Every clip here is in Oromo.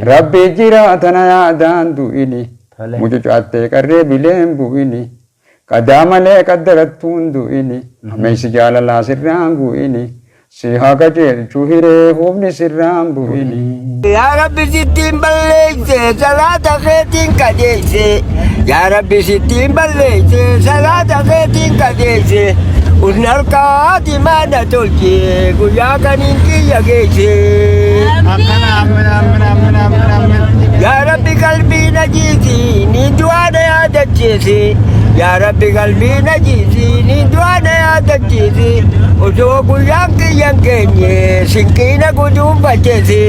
Rabbi jira tana yaadaan du'ini. Tole. Mucucaattee qarree bileen bu'ini. Qadaa malee qaddarattuun du'ini. Ameessi jaalalaa sirraan bu'ini. Si haa qajeelchu hiree humni sirraan bu'ini. Yaa Rabbi sittiin balleeyse salaata keetiin qajeelse. Yaa Rabbi sittiin balleeyse salaata keetiin qajeelse. Usni harkaati maana tolche guyyaa kaniin kiyya geesse. Akkana amin amin amin amin amin. Yaa Rabbi qalbii na jiisi ni du'aa na yaadachiisi. Yaa Rabbi qalbii na jiisi ni du'aa na yaadachiisi. Osoo guyyaan kiyya hin geenye sinqii na guduunfachiisi.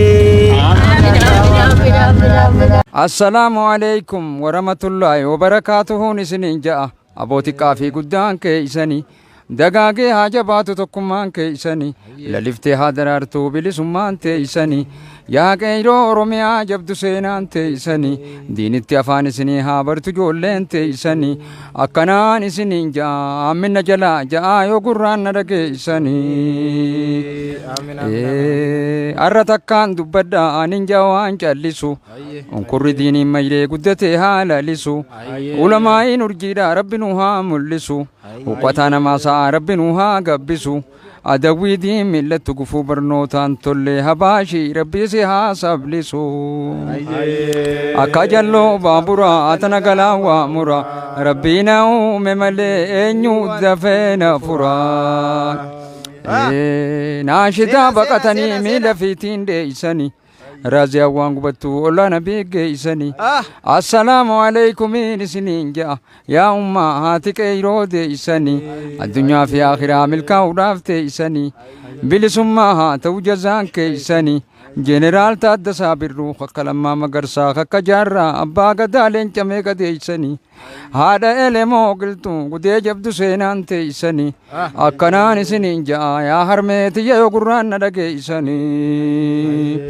Assalaamu alaikum warahmatullaahi wabarakaatuhuun isiniin ja'a. Aboo xiqqaa fi guddaan keeysanii. Dagaagee haa jabaatu tokkummaan keeysanii. Laliftee haa daraartuu bilisummaan teeysanii. Yaa qeeyroo Oromiyaa jabdu seenaan teeysanii. Diinitti afaan isinii haa bartu ijoolleen teeysanii. Akkanaan isiniin ja'a ammina jalaa ja'a yoo gurraan na dhageeysanii. Arra takkaan dubbadha anin ja'a waan callisu. Unkurri diiniin mayree guddatee haa lalisu. Ulamaa'iin urjiidha rabbi nu haa mul'isu. Uffata namaa sa'a rabbi nu haa gabbisu. Adawwii diin millattu gufuu barnootaan tollee habaashii rabbi si haa sablisu. Akka jalloo baaburaa tana galaa waa mura. Rabbii na uume malee eenyu dafee na fura. Naashitaa baqatanii miila fiitiin dheeysanii. Raaziyaan waan gubattu ollaana beekgeeysanii. Assalaamu alaikumiin isiniin ja'a. Yaa ummaa haati qeeyroo deeysanii. Addunyaa fi akhiraa milkaa'uudhaaf teeysanii. Bilisummaa haa ta'u jazaan keeysanii. Jeneraal Taaddasaa Birruu kakka Lammaa Magarsaa kakka Jaarraa Abbaa Gadaa leenca meeqa deeysanii. Haadha Elemoo Qilxuu gudee jabdu seenaan teeysanii. Akkanaan isiniin ja'a yaa harmee tiyya yoo gurraan na dhageeysanii.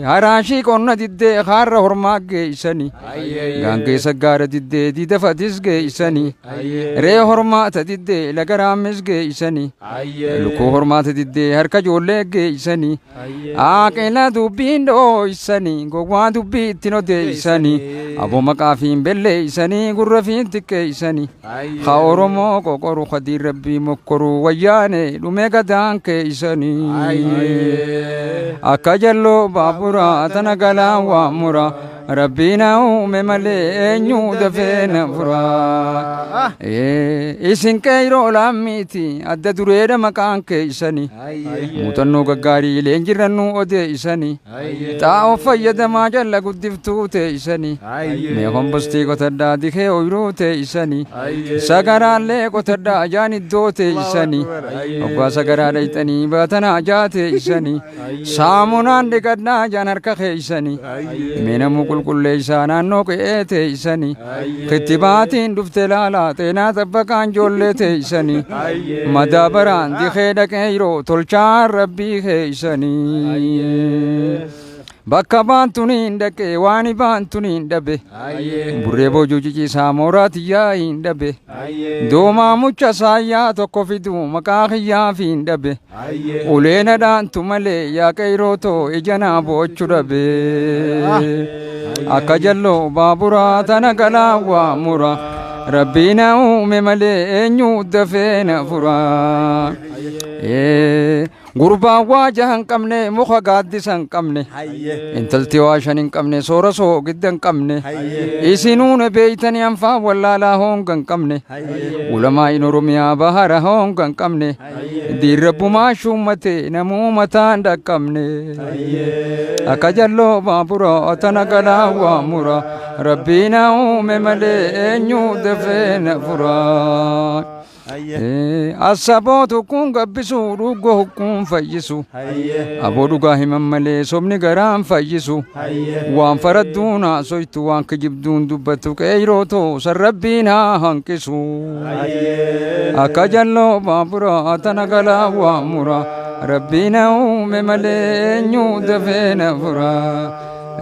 Haraashii qonna diddee haarra hormaa geeysanii. Gaangee saggaara diddee diida fatis geeysanii. Ree hormaata diddee laga raammis geeysanii. Lukkuu hormaata diddee harka ijoollee geeysanii. Aaqila dubbiin dhooysanii gowwaa dubbii ittiin odeeysanii. Aboo maqaa fi hin belleeysanii gurra fi hin xiqqeeysanii. Ha Oromoo qoqoru hadiin rabbii mokkoru wayyaane dhumee gadaan keeysanii. Akka jalloo baaburaa tana galaa waa mura. Rabbii na uume malee eenyu dafee na fura. Isin qeeyroo laammiiti adda dureedha maqaan keeysanii. Muuxannoo gaggaarii leenjirrannuu odeeysanii. Xaa'oo fayyadamaa jalla guddiftuu teeysanii. Mee kombostii qotadhaa dikee ooyiruu teeysanii. Sagaraallee qotadhaa ajaan iddoo teeysanii. Hoggaa sagaraa dhayxanii baatanaa ajaa teeysanii. Saamunaan dhiqadhaa ajaan harka keeysanii. Mee namuu qulqulleessaa naannoo qe'ee teeysanii. Kittibaatiin dhufte laalaa xeenaa xabbaqaan ijoollee teeysanii. Madaabaraan dikee dhaqee yeroo tolchaan rabbii keeysanii. Bakka baantuniin dhaqee waan baantuniin dhabe. Burree boojuu ciciisaa mooraa tiyyaa hin dhabe. Doomaa mucha saayyaa tokko fidu maqaa kiyyaa fi hin dhabe. Uleena dhaantu malee yaa qeyroo too ija naa boochu dhabe. Akka jalloo baaburaa tana galaa waa mura. Rabbii na uume malee eenyu dafee na fura. Gurbaan waa jaha hin qabne muka gaaddisa hin qabne. Intalti waa shan hin qabne soora soogidda hin qabne. Isinuun beeytanii anfaa wallaalaa honga hin qabne. Ulamaa'iin Oromiyaa bahara honga hin qabne. Diirrabbumaa shuummate namuu mataan dhaqqabne. Akka jalloo baaburaa tana galaa waa mura. Rabbii na uume malee eenyu dafee na fura. Asaboo tokkoon gabbisu dhugoo hukkuun fayyisu. Aboo dhugaa himan malee sobni garaan fayyisu. Waan faradduun haasoytu waan kijibduun dubbattu qeeyroo too sarrabbiin haa hanqisu. Akka jalloo baaburaa tana galaa waa mura. Rabbii na uume malee eenyu dafee na fura.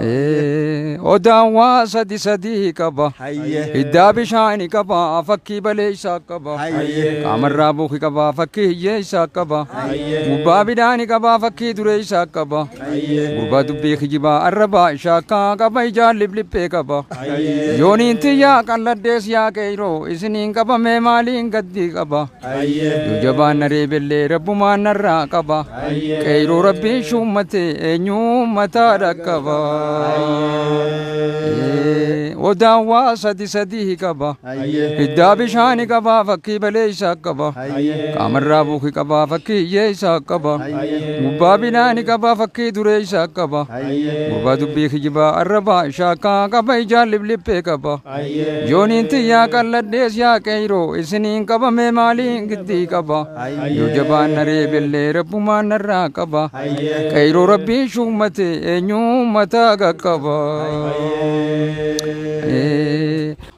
Odaan waa sadi sadii qaba. Hiddaa bishaanii qaba fakkii balee isaa qaba. Qaamarraa buuki qaba fakkii hiyyee isaa qaba. Gubbaa bidhaanii qaba fakkii duree isaa qaba. Gurbaa dubbii kijibaa arrabaa ishaakkaa qaba ijaan liphliphee qaba. Yooniin tiyyaa qalladdees yaa qeyroo isiniin qabamee maaliin gaddii qaba. Yoo jabaan na reebellee rabbumaan narraa qaba. Qeyroo rabbiin shuummatee eenyuu mataa dhaqqaba. Odaan waa sadi sadii qaba. Hiddaa bishaanii qaba fakkii balee isaa qaba. Qaamarraa buuki qaba fakkii hiyyee isaa qaba. Gubbaa bidhaanii qaba fakkii duree isaa qaba. Gurbaa dubbii kijibaa arrabaa ishaakkaa qaba ijaan liphliphee qaba. Yooniin tiyyaa qalladhees yaa qeyroo isiniin qabamee maaliin giddii qaba. Yoo jabaan na reebellee rabbumaan narraa qaba. Qeyroo rabbiin shuummate eenyuu mataa qaqqaba.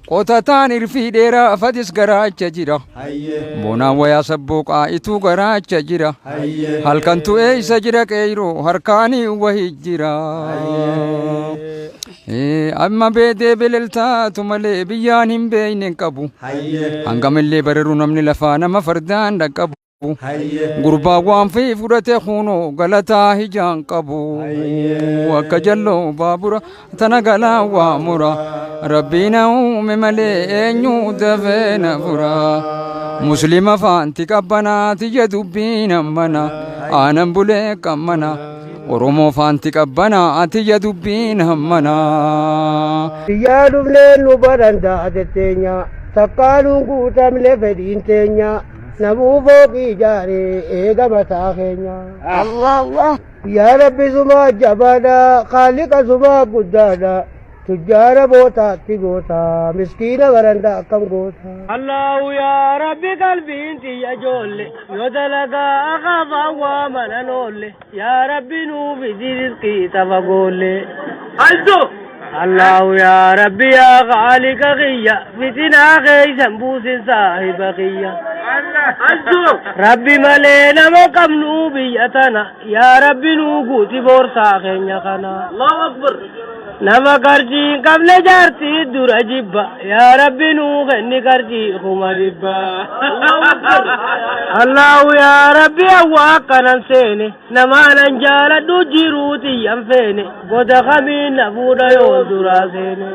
Qotataan irfii dheeraa fadis garaacha jira. Boonaan wayaa sabbooqaa ituu garaacha jira. Halkantu eeysa jira qeyroo harkaanii wahii jira. Amma beedee bililtaatu malee biyyaan hin beeyne hin qabu. Hangamillee bararu namni lafaa nama fardaan dhaqqabu. Gurbaa waan fi fudhate kunoo galataa hijaan qabu. Akka jalloo baabura tana galaa waa mura. Rabbiin uume malee eenyu dafee na fura. Muslima faanti qabbanaa tiyya dubbiin ammana. Aanan bulee qammana. Oromoo faanti qabbanaa tiyya dubbiin ammana. Biyyaa dhufnee nu baran taate teenya takkaaluun guutamne fedhiin teenya namuu fooqii ijaaree eega mataa keenya. Allah Allah. Yaa Rabbi sumaa jabaadha khaaliqa sumaa guddaadha tujjaara bootaatti goota miskiina baranda akkam goota. Allahu yaa Rabbi qalbiin tiyya joolle yoo dalagaa akaafaan waa manan oolle yaa Rabbi nuu fidi rizqii tafa goolle. Alto! Allahu yaa Rabbi yaa khaaliqa kiyya fitinaa keeysan buusin saahiba kiyya. Rabbi malee nama qabnu biyya tana yaa Rabbi nuu guuti boorsaa keenya kana. Allahu Akbar. Nama qarshii hin qabne jaartii dura jibba yaa Rabbi nuu kenni qarshii 100,000. Allahu yaa Rabbi awwa akkanan seene namaanan jaaladhu jiruu xiyyan feene goda kamiin na fuudha yoo duraa seene.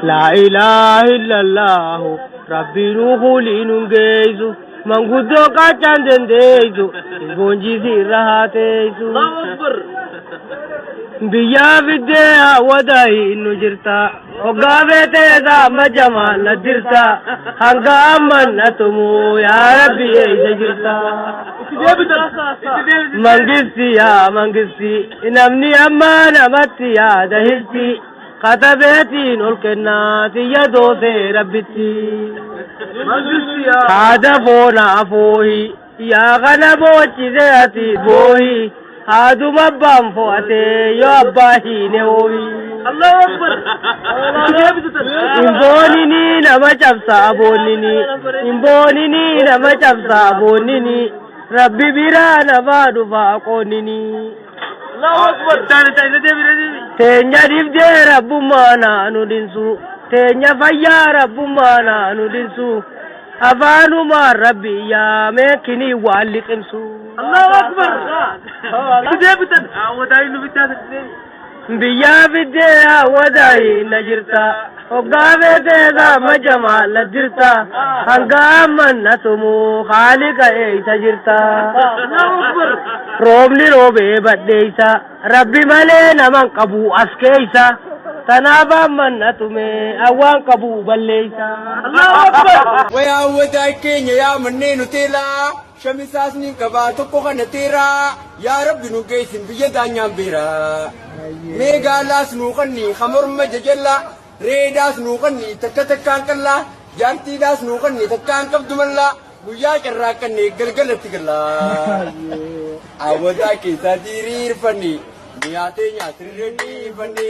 Laa ilaaha illallahu Rabbi nuu kuulii nun geessu manguddoo qaachaan dandeessu isboonjiisi irra haa teessu. Biyyaa fiddee hawwata nu jirta hoggaa feeteesa amma jamaa na dirta hanga amman na tumuu yaa Rabbi eessa jirta. Mangisti yaa mangisti namni amma namatti yaada histi katabeetiin ol kennaa tiyya doosee rabbitti. Haada foona afoohi yaa kana boochise ati boohi haaduma abbaan fo'atee yoo abbaa hiine hoohi. Imboonini nama cabsaa boonnini imboonini nama cabsaa boonnini rabbi biraa namaa dhufaa qoonnini. Teenya dhibdee rabbummaa naanu dhinsu teenya fayyaa rabbummaa naanu dhinsu afaanumaan rabbi yaamee kinii waan liqimsu. Biyyaa fiddee hawwata na jirta hoggaa feeteesa amma jamaa la dirta hanga amman na tumuu haaliqa eeysa jirta. Roobni roobee badheeysa rabbi malee naman qabu as keeysa tanaaf amman na tumee awwaan qabu balleeysa. Wayaa wadaa keenya yaa manneen hoteelaa shamisaas ni qabaa tokko kana teeraa yaa rabbi nu geessin biyya daanyaan beeraa. Meegaalaas nuu kanni hamorma jajallaa reedaas nuu kanni takka takkaan qallaa jaartiidhaas nuu kanni takkaan qabdu mallaa guyyaa carraa kanne galgalatti gallaa. Hawwataa keessaa diriirfanne nyaatee nyaatirree dhiifanne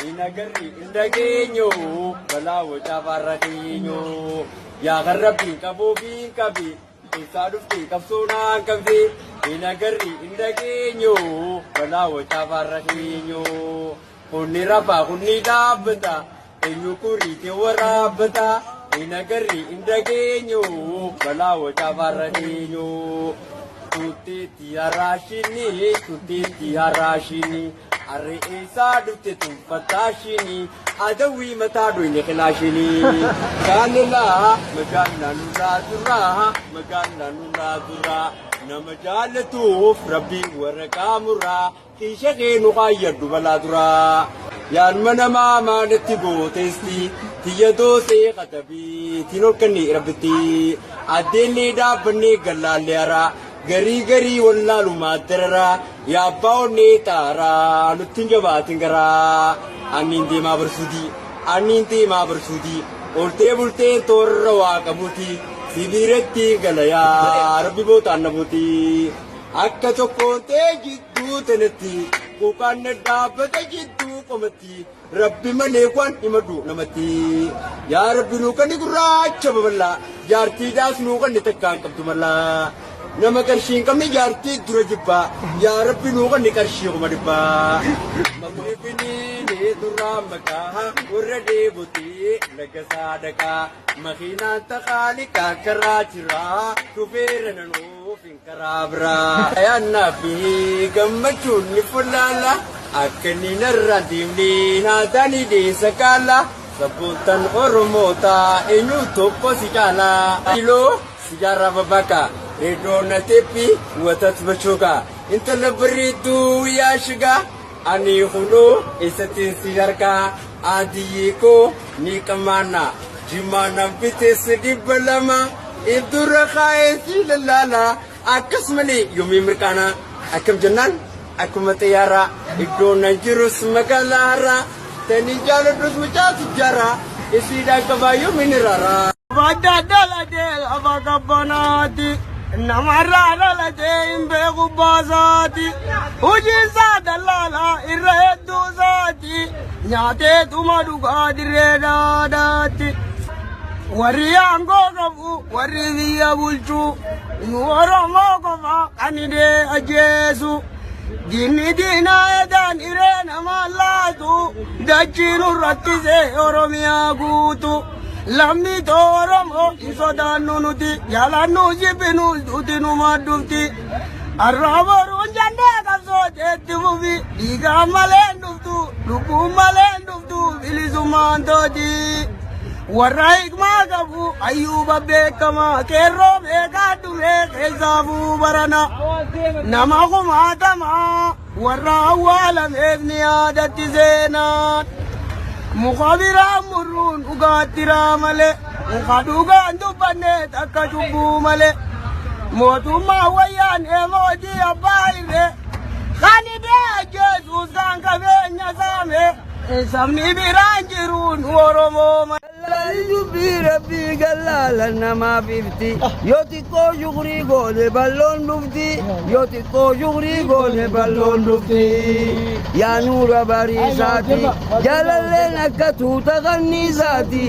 hin agarre hin dhageenyu balaa wacaa faarra keenyu yaa kan rabbiin qabuu fi hin qabi. Isaa dhufte qabsoo naan qabde Hin agarri hin dhageenyu balaa wacaafaarra keenyu. Kunni rafaa kunni dhaabbata eenyu kuriite waraabbata. Hin agarri hin dhageenyu balaa wacaafaarra keenyu. Tutteetti haraashini tutteetti haraashini harree eessaa dhufte tunfataashini adawwii mataa dhoyne kilaashini. Jaalalaa magaalaa nurraa duraa magaalaa nurraa duraa nama jaallatuuf rabbiin waraqaa muraa kiisha kee nu qaayyadhu balaa duraa. Yaalma namaa maalatti gooteesti tiyya doosee katabii tiin olkanni rabbitti addeenni dhaabbannee gallaallee haraa. Garii garii wallaalumaa dararaa yaabbaa onnee taaraa nutti hin jabaatin garaa. Anniin deemaa barsuutii anniin deemaa barsuutii oltee bultee toorra waa qabuuti sibiiratti gala yaa rabbi bootaan nabuuti. Akka tokkoon ta'e jidduu tanatti kukaan na dhaabbata jidduu qomatti rabbi malee waan himadhu namatti. Yaa rabbi nuu kanni gurraacha babal'aa jaartiidhaas nuu kanni takkaan qabdu malaa. Nama qarshii hin qabne jaartii dura jibbaa yaa rabbi nuu kanni qarshii 500,000. Maqni finiinee durraa maqaa warra dheebotee lagasaa dhaqaa makiinaan taqaaliqaa karaa jiraa shufeera nanuuf hin karaa biraa. Ayyaannaa fi gammachuun ni fullaala akka inni narraan deemnee haataanii deessa kaala sabboontan Oromoota eenyu tokko si caala. Iloo sigaarraa babbaaka reedoo na teeppi watat bachuuka intala bareedduu yaa shigaa ani kunoo eessattiin si harkaa adiyyee koo ni qamaana jimaa nan bitees 200 ibdura kaa'ee si lallaala akkas malee yoomii mirqaana akkam jennaan akkuma xiyyaaraa iddoo nan jirus magaalaa har'aa tanii jaaladhus mucaa tujjaaraa isiidhaan qabaa yoomiin irraaraa. Badda dhalatee lafa qabbanaati. Namarraa dhalatee hin beeku baasaati. Hojiinsaa dallaalaa irra hedduu isaati. Nyaatee dhuma dhugaa dirree dhaadhaatti. Warri aangoo qabu warri biyya bulchu nu Oromoo qofa kan hidhee ajjeesu. Diinni diinaa edaan hiree namaa laatu dachii nu rakkisee Oromiyaa guutu. Lammii too Oromoo hin sodaannu nuti jaalannu jibbinu duuti numa dhufti. Har'a boruun jennee qabsooteetti fufi dhiigaan malee hin dhuftu lubbuun malee hin dhuftu bilisummaan tooti. Warra hikmaa qabu ayyuuba beekamaa qeerroo beekaa dhumee keessaafuu barana. Nama kumaatamaa warra awwaalameef ni yaadatti seenaan. Muka biraa murruun dhugaattiraa malee muka dhugaan dubbanne takka cubbuu malee. Mootummaa wayyaan mootii abbaa irree kan hidhee ajjeesuus kan qabeenya saame sabni biraan jiru nu Oromoo malee. Gallaalli dubbii rabbii gallaala namaaf ifti. Yoo xiqqoo shukurii goone bal'oon dhufti. Yoo xiqqoo shukurii goone bal'oon dhufti. Yaa nuura bariisaati. Jaalalleen akka tuuta kanniisaati.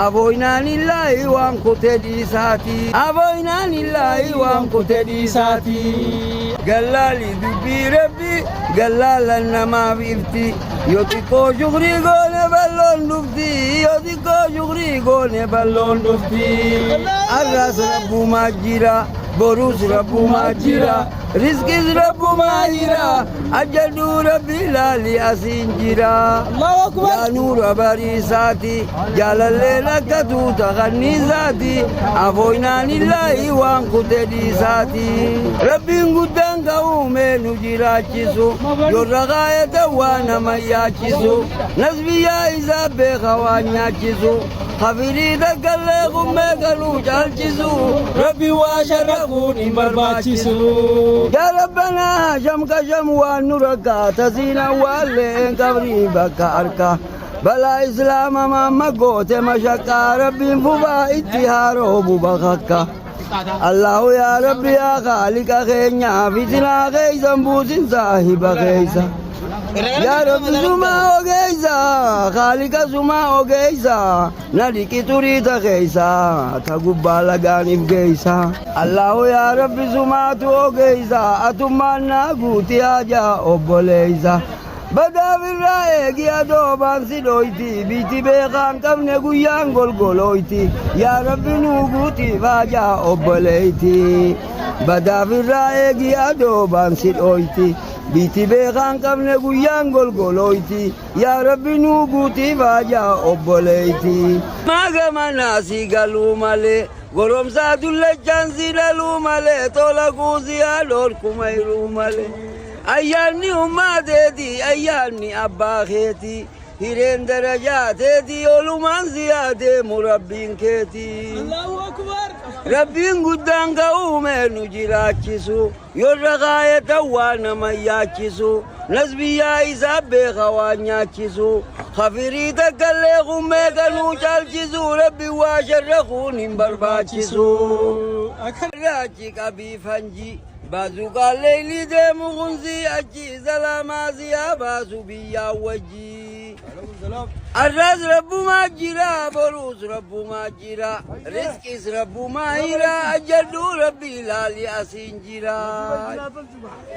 Afooynaan illaahi waan kutee dhiisaati. Afooynaan illaahi waan kutee dhiisaati. Gallaalli dubbii rabbii gallaala namaaf ifti. Yoo xiqqoo shukurii goone bal'oon dhufti. Yoo xiqqoo shukurii goone bal'oon dhufti. Har'as rabbumaa jira. Borus rabbumaa jira. Rizqis rabbumaa jira. Ajjaduu rabbi ilaali asiin jira. Yaa nuura bariisaati. Jaalalleen akka tuuta kanniisaati. Afooynaan illaahi waan kutee dhiisaati. Rabbiin guddaan ka uume nu jiraachisu. Yorra kaayata waa nama yaachisu. Nasbiyyaa isaa beeka waan nyaachisu. Kafirii takkallee kummee kanuu caalchisu. Rabbi waa sharraquun hin barbaachisu. Yaa Rabbanaa sham kasham waan nu rakkaa tasiin awwaalleen qabrii bakka harka. Balaa islaama maamma goote mashaqqaa rabbiin fufaa itti haaroobu bakakka. Allahu yaa Rabbi yaa Khaaliqa keenya fitinaa keeysan buusin saahiba keeysa. Yaa Rabbi sumaa ogeessa, Khaalika sumaa ogeessa, na dhiqi xurii ta keessa, ta gubbaa lagaaniif geessa. Allahu yaa Rabbi sumaatu ogeessa, atummaan naa guuti haajaa obboleessa. Badaa birraa eegi adoobaan si dhoyti, biiti beekaan qabne guyyaan golgolooyti. Yaa Rabbi nuu guuti haajaa obboleeyti. Badaa birraa eegi adoobaan si dhoyti. Biiti beekaan qabne guyyaan golgolooyti. Yaa Rabbi nuu guuti haajaa obboleeyti. Maagama naasii galuu malee, goromsaa dullachaan si dhaluu malee, tola kuusii haadhoon kuma hiruu malee. Ayyaanni ummaa teeti, ayyaanni abbaa keeti, hireen darajaa teeti, olumaan si yaadeemu rabbiin keeti. Rabbiin guddaan ka uume nu jiraachisu, yorra kaayatan waa nama yaachisu, nasbiyyaa isaa beeka waa nyaachisu, kafirii takkallee kummee kanuu caalchisu, rabbi waa sharra kun hin barbaachisu. Raachi qabii fanji. Baazuqaan leeylii deemu kunsi achi salaamaa siyaa baasu biyyaa wajji. Arraas rabbumaa jira, boruus rabbumaa jira, rizqiis rabbumaa hira, ajjadhuu rabbi ilaali asiin jira.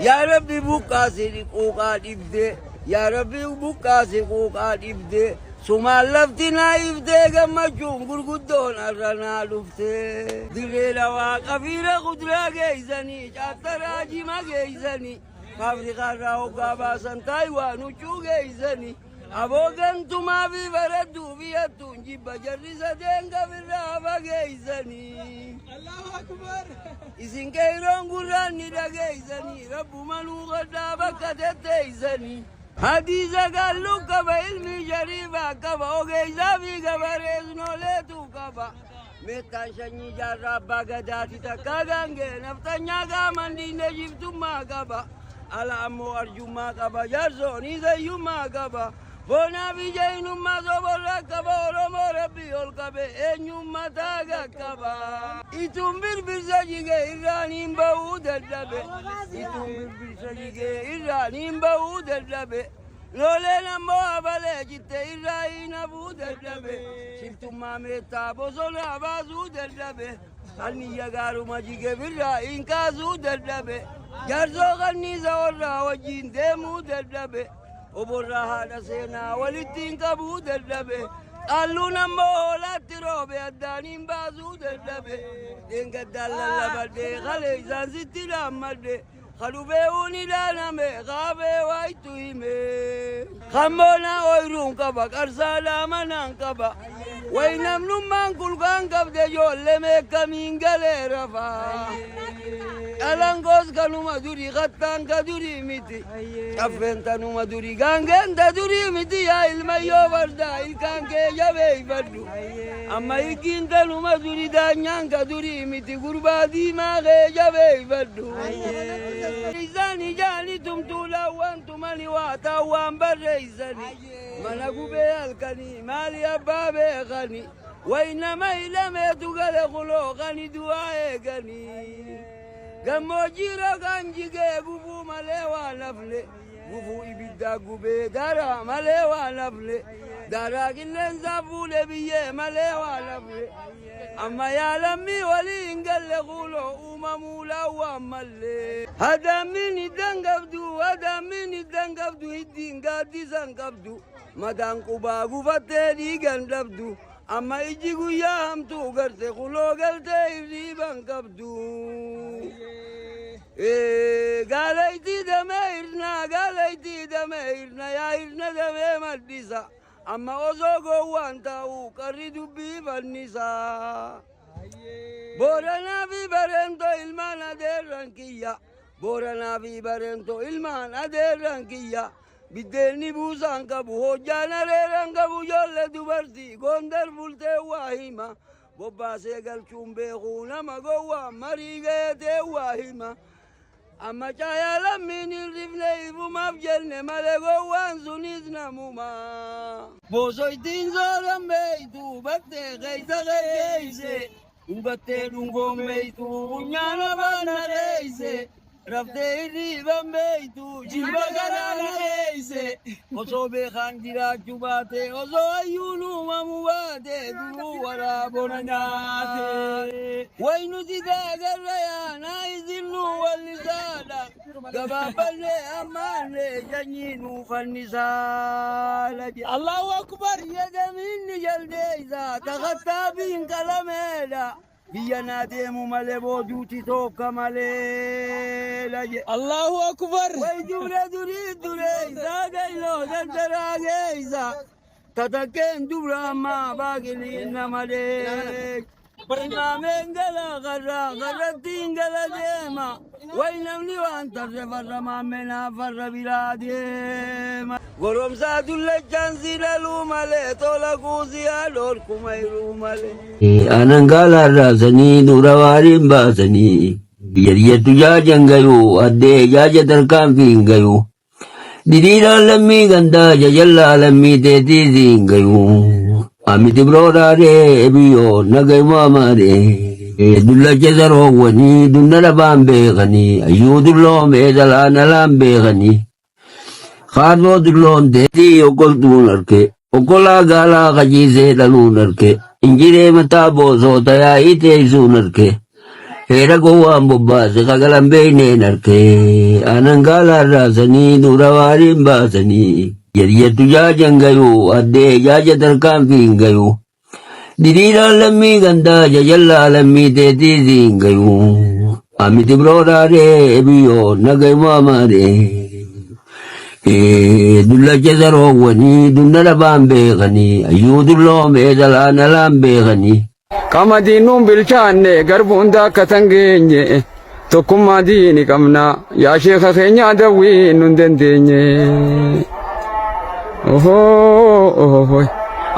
Yaa Rabbi buqqaasi quuqaa dhibde, yaa Rabbi buqqaasi quuqaa dhibde, sumaan lafti naa iftee gammachuun gurguddoon arra naa dhufte. Dirree dhawaa qafiira kuduraa geessanii, caattaraa jima geessanii, faafrikaarraa hoggaa baasan taayiwaan huccuu geessanii. Aboo gantumaa fi bareedduu fi hattuun jibba jarri sadeen gafirraa fageessanii. Isin qeeyroon gurraan ni dhageessanii, rabbuma nuu gaddaa bakka tetteessanii. Hadiisa galluu qaba ilmi shariifaa qaba ogeessaa fi gabareesnooleetu qaba. Meettaan sanyii jaarraa abbaa gadaati takkaa gaangee naftanyaa qaaman diinee jibtummaa qaba. Ala ammoo arjummaa qaba jaarsoonii zayyummaa qaba. Boonaa fi jainummaa soborraa qaba Oromoo rabbi ol qabe eenyummaa taaga qaba. Ituun birbirsa jigee irraan hin ba'uu dadhabe. Ituun birbirsa jigee irraan hin ba'uu dadhabe. Loleen ammoo abalee jitte irraa hin hafuu dadhabe. Shiftummaa meettaa bosonaa baasuu dadhabe. Kanniyya gaaruma jige birraa hin kaasuu dadhabe. Jaarsoo kanniisa warraa wajjin deemuu dadhabe. Oborraa haadha seenaa walitti hin qabuu dadhabe. Qaalluun ammoo hoolaatti roobe addaan hin baasuu dadhabe. Dheengaddaan lallabadhe kalee isaan sitti dhaammadhe. Kadhufee ni dhaaname kaafee waa ittu hime. Kamboona ooyiruun qaba qarsaadhaa manaan qaba. Way namnummaan kulkaan qabde ijoollee meeqamiin galee rafaa. Dhalangoos kanuma durii kattaan ka durii miti. Caffeen tanuma durii gaangeen ta durii miti yaa ilmayyoo fardaa ilkaan kee jabeeffadhu. Amma higgiin tanuma durii daanyaan ka durii miti gurbaa diimaa kee jabeeffadhu. Isaan ijaani tumtuudhaan waan tumani waa ta'u waan barreessani. Mana gubee halkanii maali abbaa beekani. Way nama hidhameetu gale kuloo kani du'aa eeganii. Gammoojjii rogaan jigee gufuu malee waa nafne. Gufuu ibiddaa gubee daraa malee waa nafne. Daraa qilleensaa fuudhe biyyee malee waa nafne. Amma yaa lammii waliin galle kuloo uumamuu laawwaan mallee. Hadammiin hiddan qabdu, hadammiin hiddan qabdu, hiddiin gaaddisan qabdu. Mataan qubaa gufattee dhiigan dhabdu. Amma iji guyyaa hamtuu garte kuloo galtee hirriiban qabdu. Gaalayti damee hirna, gaalayti damee hirna, yaa hirna damee maddisa. Amma osoo gowwaan ta'u qarri dubbii fannisa. Booranaa fi bareentoo ilmaan adeerran kiyya. Booranaa fi bareentoo ilmaan adeerran kiyya. Biddeenni buusaan qabu hojjaan areeran qabu ijoollee dubartii gondar bultee waa hima. Bobbaasee galchuun beekuu nama gowwaa marii ga'eetee waa hima. Amma caayaa lammiin hin rifne ifumaaf jenne malee gowwaan sunis namuma. Boosoytiin sooran beeytu battee keessa geggeeyse. Dhugattee dhungoon beeytu funyaan afaan na dheeyse. Raftee hirriiban beeytu jilba garaa na dheeyse. Osoo beekaan jiraachuu baate, osoo hayyuun uumamuu baate, duruu waraabona nyaate. Way nuti gaagarra yaanaa isin nu wallisaadha. Gabaabballee ammaallee sanyii nu fannisaadha. Allahu akbar. Biyya gamiinni jaldeessa takattaa qalameedha. Biyya naa deemu malee booduuti tokko malee. Allahu akbar. Way dubra durii dureessa gayloo dardaraa geessa. Tatakkeen dubra ammaa baaqiliin malee. Maameen gala karraa karrattiin gala deema. Way namni waan tarre farra maameenaa farra biraa deema. Goromsaa dullachaan si dhaluu malee tola kuusii haadhoon kuma hiruu malee. Aanan gaalaa raasanii dura waariin baasanii biyyattu jaajan gayuu addee jaaja tarkaanfii hin gayuu. Diriiraan lammii gandaa jajallaa lammii teetiisii hin gayuu. Amiti biroodaadhee biyyoo nagayumaa maadhee. Dullacha saroowwanii dunna dhabaan beekanii hayyuu dulloomee dhalaan alaan beekanii. Kaarroo dulloomteetii okkoltuun arke okkolaa gaalaa qaciisee dhaluun arke injiree mataa boosoota yaa'ii teessuun arke. Heera gowwaan bobbaase sagalan beeyneen arke aanan gaalaa raasanii dura waariin baasanii jedhiyattu jaajan gayuu addee jaaja tarkaanfii hin gayuu. Diriiraan lammii gandaa jajallaa lammii teetiisii hin gayuu. Amiti biroodaadhee biyyoo nagayumaa maadhee. Dullacha saroowwanii dunna dhabaan beekanii hayyuu dulloomee dhalaan alaan beekanii. Qamadiin nuun bilchaanne garbuun daakkatan geenye tokkummaa diini qabna yaa sheeka keenya dawwii nun dandeenye. Ohoo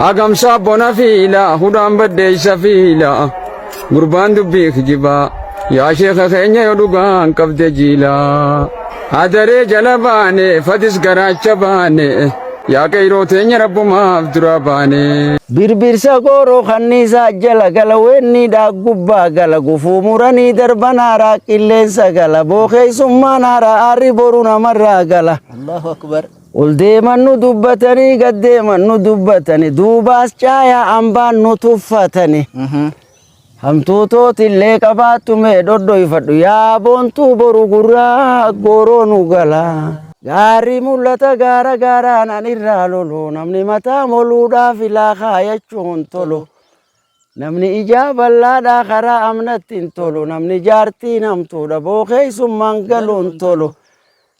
agamsaa bona fiila hudhaan baddeessa fiila gurbaan dubbii kijibaa yaa sheeka keenya yoo dhugaan qabde jiila. Adaree jala baane fadis garaacha baane yaa qeyroo teenya rabbumaaf dura baane. Birbirsa gooroo kanniisaa jala gala weenni gubbaa gala gufuu muranii darban haaraa qilleensa gala bookeessummaan haaraa aarri boru namarraa gala. Allahu akbar. Ol deeman nu dubbatanii gad deeman nu dubbatanii duubaas caayaa hambaan nu tuffatanii. Hamtuutootillee qabaattu mee dhodhoifadhu yaa boontuu boru gurraa gooroo nu gala. Gaarri mul'ata gaara gaaraan an irraa lolu namni mataa moluudhaaf ilaa kaayachuun tolu. Namni ijaa bal'aadhaa karaa amnatti hin tolu namni jaartii namtuudha bookeessummaan galuun tolu.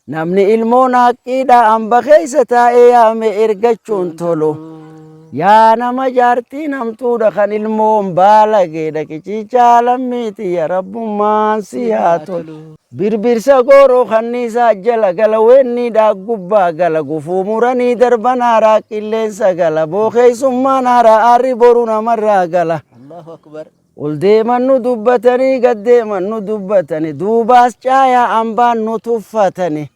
Namni ilmoon haqqiidha hamba keessa taa'ee yaame ergachuun tolu. Yaa nama jaartii namtuudha kan ilmoon baalageedha qiciichaa lammiiti ya rabbummaan si haa tolu. Birbirsa gooroo kanniisaa jala gala weenni gubbaa gala gufuu muranii darban haaraa qilleensa gala bookeessummaan haaraa aarri boru namarraa gala. Allahu akbar. Ol deeman nu dubbatanii gad deeman nu dubbatanii duubaas caayaa hambaan nu tuffatanii.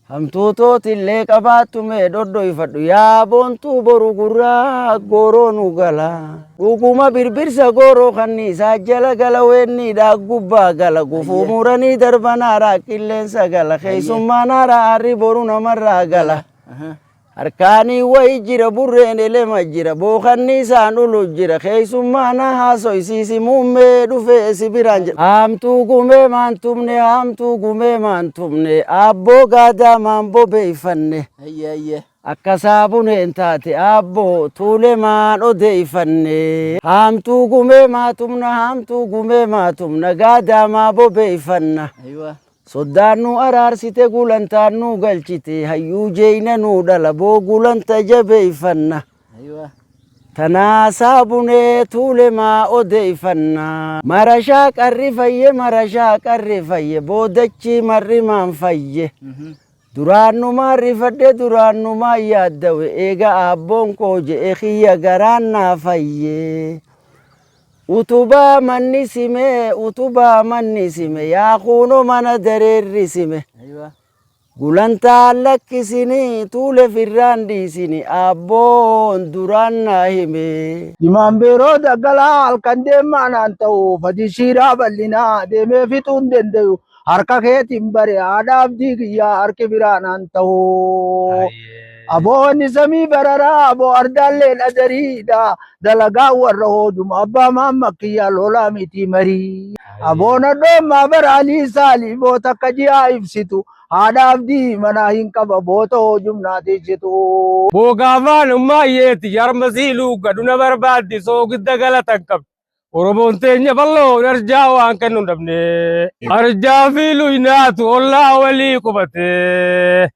Hamtuutootillee qabaattu mee dhodhoifadhu yaa boontuu boru gurraa gooroo nu gala. Dhuguma birbirsa gooroo kanniisaa jala gala weenni gubbaa gala gufuu muranii darban haaraa qilleensa gala keessummaan haaraa aarri boru namarraa gala. Harkaanii wayi jira burreen elema jira bookanni isaan ulu jira keessummaan haasoysiisi muummee dhufee si biraan jira. Haamtuu gumee maan tumne haamtuu gumee maan tumne aabboo gaadaa maan bobeeyfanne. Ayye ayye. Akka saabuneen taate aabboo tuule maan odeeyfanne. Haamtuu gumee maa tumna haamtuu gumee maa tumna gaadaa maa bobeeyfanna. Aywa. Soddaan nu araarsite gulantaan nu galchite hayyuu jeeyna nu dhala boo gulanta jabeeyfanna. Aywa. Tanaa saabunee tuule maa odeeyfanna. Marashaa qarri fayye marashaa qarri fayye boodachi marri maan fayye. Duraan numaan rifadhe duraan numaan yaaddawe eega aabboon koo je'e kiyya garaan naa fayye. Utubaa manni sime utubaa manni sime yaa kuuno mana dareerri sime. Aywa. Gulantaan lakkisini tuule firraan dhiisini aabboon duraan naa hime. Jimaan beeroo daggalaa halkan deemaa naan ta'u fadii siiraa bal'inaa deemee fixuu hin danda'u. Harka keetiin bare haadha abdii kiyyaa harki biraa naan ta'u. Aboonni samii bararaa aboo ardaalleen adariidha. Dalagaa warra hoojuma abbaa maamma kiyyaa lolaa miti marii. Aboon addoommaa bara alii saalii boota akka ji'aa ibsitu. Haadha abdii manaa hin qaba boota hoojumnaa tiisitu. Boogaafaan ummaayyeeti jarmasiiluu gadhuna barbaaddi soogidda galatan qabdi. Oromoon teenya bal'oo arjaa waan kennu hin dhabne. Arjaa fi luynaatu ollaa walii qubate.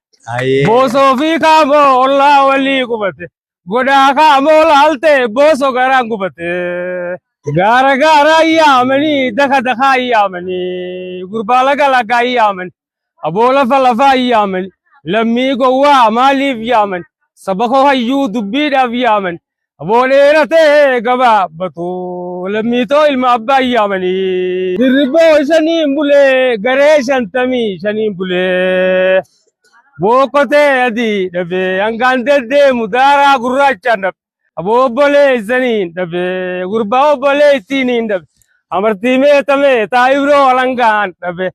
Boosoo fi kaamoo ollaa walii qubate. Godaa kaamoo laaltee boosoo garaan gubate. Gaara gaaraa yaamanii daka dakaa yaamanii gurbaa laga lagaa yaamanii aboo lafa lafaa yaamanii lammii gowwaa maaliif yaaman saba koo hayyuu dubbiidhaaf yaaman aboo dheeratee gabaabbatu lammiitoo ilma abbaa yaamanii. Dirriboo shaniin bulee garee 55 bulee boqotee adii dhabee hangaan deddeemu daaraa gurraachaan dhabe. Aboo obboleessaniin dhabe gurbaa obboleettiiniin dhabe amartii meetamee taayibiroo alangaan dhabe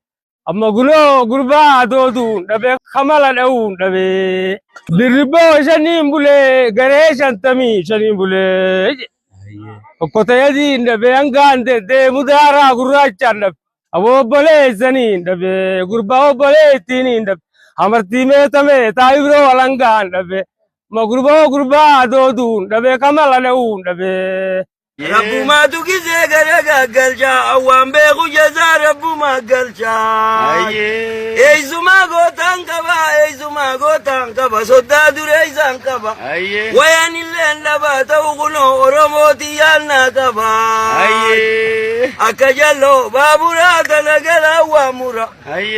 amma gunoo gurbaa dooduun dhabe kamala dha'uun dhabe dirriboo shaniin bulee garee 55 bulee okkotee adiin dhabe hangaan deddeemu daaraa gurraachaan dhabe aboo obboleessaniin dhabe gurbaa obboleettiiniin dhabe amartii meetamee taayibiroo alangaan dhabe. Magurboo gurbaa dooduun dhabe kamala dha'uun dhabe. Rabbumaatu gisee gara gaggalchaa awwaan beeku jazaa rabbumaa galchaa. Eessumaa gootaan qaba eessumaa gootaan qaba soddaa dureessaan qaba. Wayaan illeen dhabaa ta'u kunoo Oromooti yaannaa qaba. Akka jalloo baaburaa kana galaa waa mura.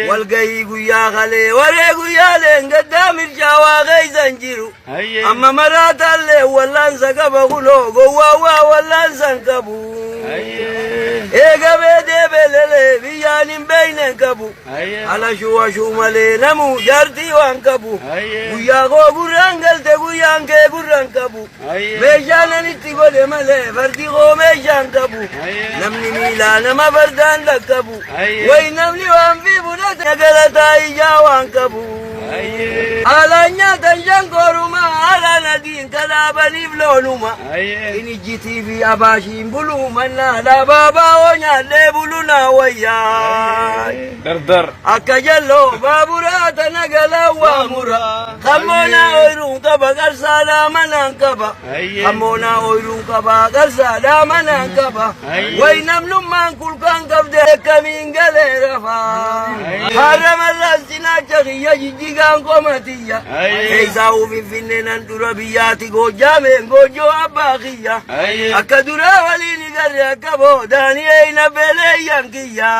Walgahii guyyaa kalee waree guyyaaleen gaddaa mirchaa waa keeysan jiru. Amma maraataallee wallaansa qaba kunoo gowwaa waa wallaansa hin qabu. Eegamee deebelelee biyyaan hin beeyne hin qabu. Ala shuu malee namuu jaartii waan qabu. Guyyaa koo gurraan galte guyyaan kee gurraan qabu. Meeshaan ani itti godhe malee fardi koo meeshaan qabu. Namni miilaa nama fardaan dhaqqabu. Wayi namni waan fi fudhate galataa ijaa waan qabu. Alaan nyaatan shankooruma alaan adiin kalaabaniif loonuma. Inni jitii fi abaashiin buluu mannaa dhaabaa baa'oo nyaadhee bulu naa wayyaa. Dardar. Akka jalloo baaburaa tana galaa waa mura. Kammoonaa ooyiruun qaba qarsaadhaa manaan qaba. Kammoonaa ooyiruun qaba qarsaadhaa manaan qaba. Wayi namnummaan kulkaan qabde akkamiin galee rafaa. Haaramarraan cinaacha kiyya jijjigaan qomatiyya. Keessaa ufinfinne nan dura biyyaati goojjaameen goojjoo abbaa kiyya. Akka duraa waliin garre akka boodaanii eeyna beleeyyan kiyya.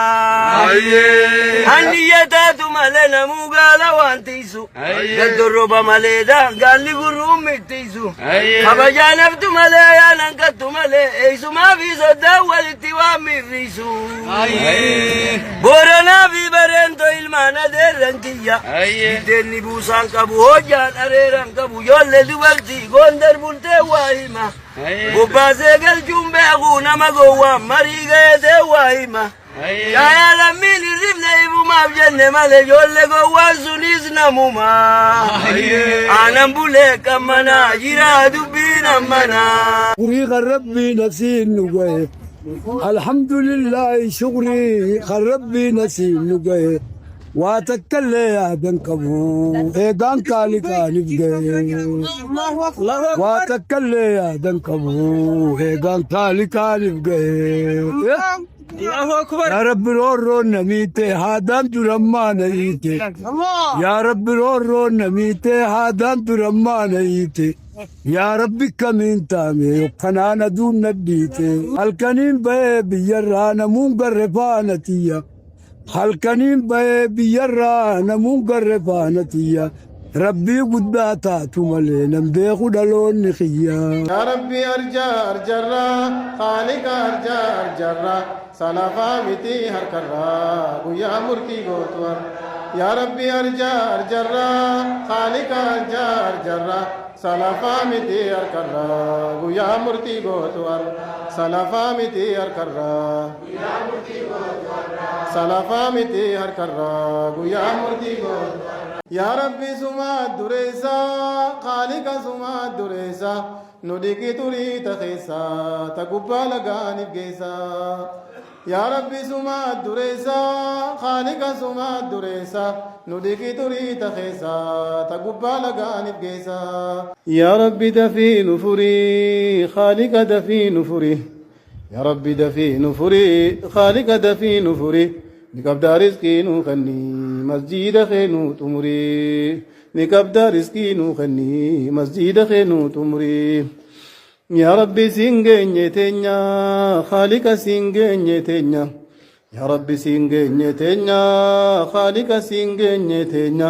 Hanni taatu malee namuu gaala waan tiisu. Gaddorroba malee daangaalli gurruun mittiisu. Kabajaa naftu malee ayaanan kattu malee eessumaa fi soddaan walitti waan mirriisu. Booranaa fi bareentoo ilmaan adeerran kiyya. Biddeenni buusaan qabu hojjaan areeran qabu ijoollee dubartii gondar bultee waa hima. Bobbaasee galchuun beeku nama gowwaan marii ga'eetee waa hima. Yaayaa lammiin hirribne ifumaaf jenne malee ijoollee gowwaan sunis namuma. Aanan bulee qammanaa jira dubbiin ammanaa. شكري ربي نسي نقاي الحمد لله شكري ربي نسي نقاي واتكل يا بن كبو ايغان كالي كالي واتكل يا بن كبو ايغان كالي كالي يا رب رور نميته هادان درمان ايته يا رب رور نميته هادان درمان ايته يا ربي كمين تامي وقنانا دون نبيتي الكنين بي بيرانا مون قرفانتيا halkaniin bahee biyyarraa namuun garre faanatiyya rabbii guddaa taatu malee nan beeku dhaloonni kiyya. يا ربي أرجى أرجرا خالق أرجى أرجرا سلافا متي هركرا قيا مرتي غوتور يا ربي أرجى أرجرا خالق أرجى أرجرا Salafaa miti harkarraa guyyaa murtii gootu har'a. Salafaa miti harkarraa. Salafaa miti harkarraa guyyaa murtii gootu. Yaa Rabbi sumaa dureessa, Khaalika sumaa dureessa, nu dhiqi xurii ta keessa, ta gubbaa lagaaniif geessa. Yaa Rabbi sumaa dureessa, Khaalika sumaa dureessa, nu dhiqi xurii ta keessa, ta gubbaa lagaaniif geessa. Yaa Rabbi dafii nu furii, Khaalika dafii nu furii. Yaa Rabbi dafii nu furii, Khaalika dafii nu furii. Ni qabdaa rizqii nu kennii, masjiida kee nu xumurii. Ni qabdaa rizqii nu kennii, masjiida kee nu xumurii. Yaa Rabbi siin geenye teenya, Khaalika siin geenye teenya. Yaa Rabbi siin geenye teenya, Khaalika siin geenye teenya.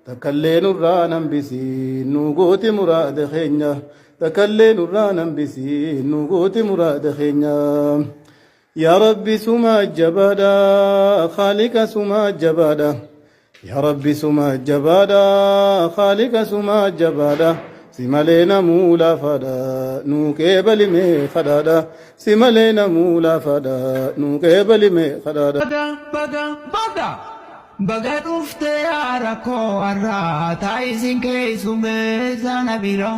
Takkallee nurraa hambisii, nu gooti muraada keenya. Takkallee nurraa hambisii, nu gooti muraada keenya. Yaa Rabbi suma jabaadha, Khaalika suma jabaadha. Yaa Rabbi suma jabaadha, Khaalika suma jabaadha. Si malee namuu laafaadha, nuu qeebalimee kadhaadha. Si malee namuu laafaadha, nuu qeebalimee kadhaadha. Baga baga baga baga dhuftee rakkoo har'aa taa'isiin keessumee sana bira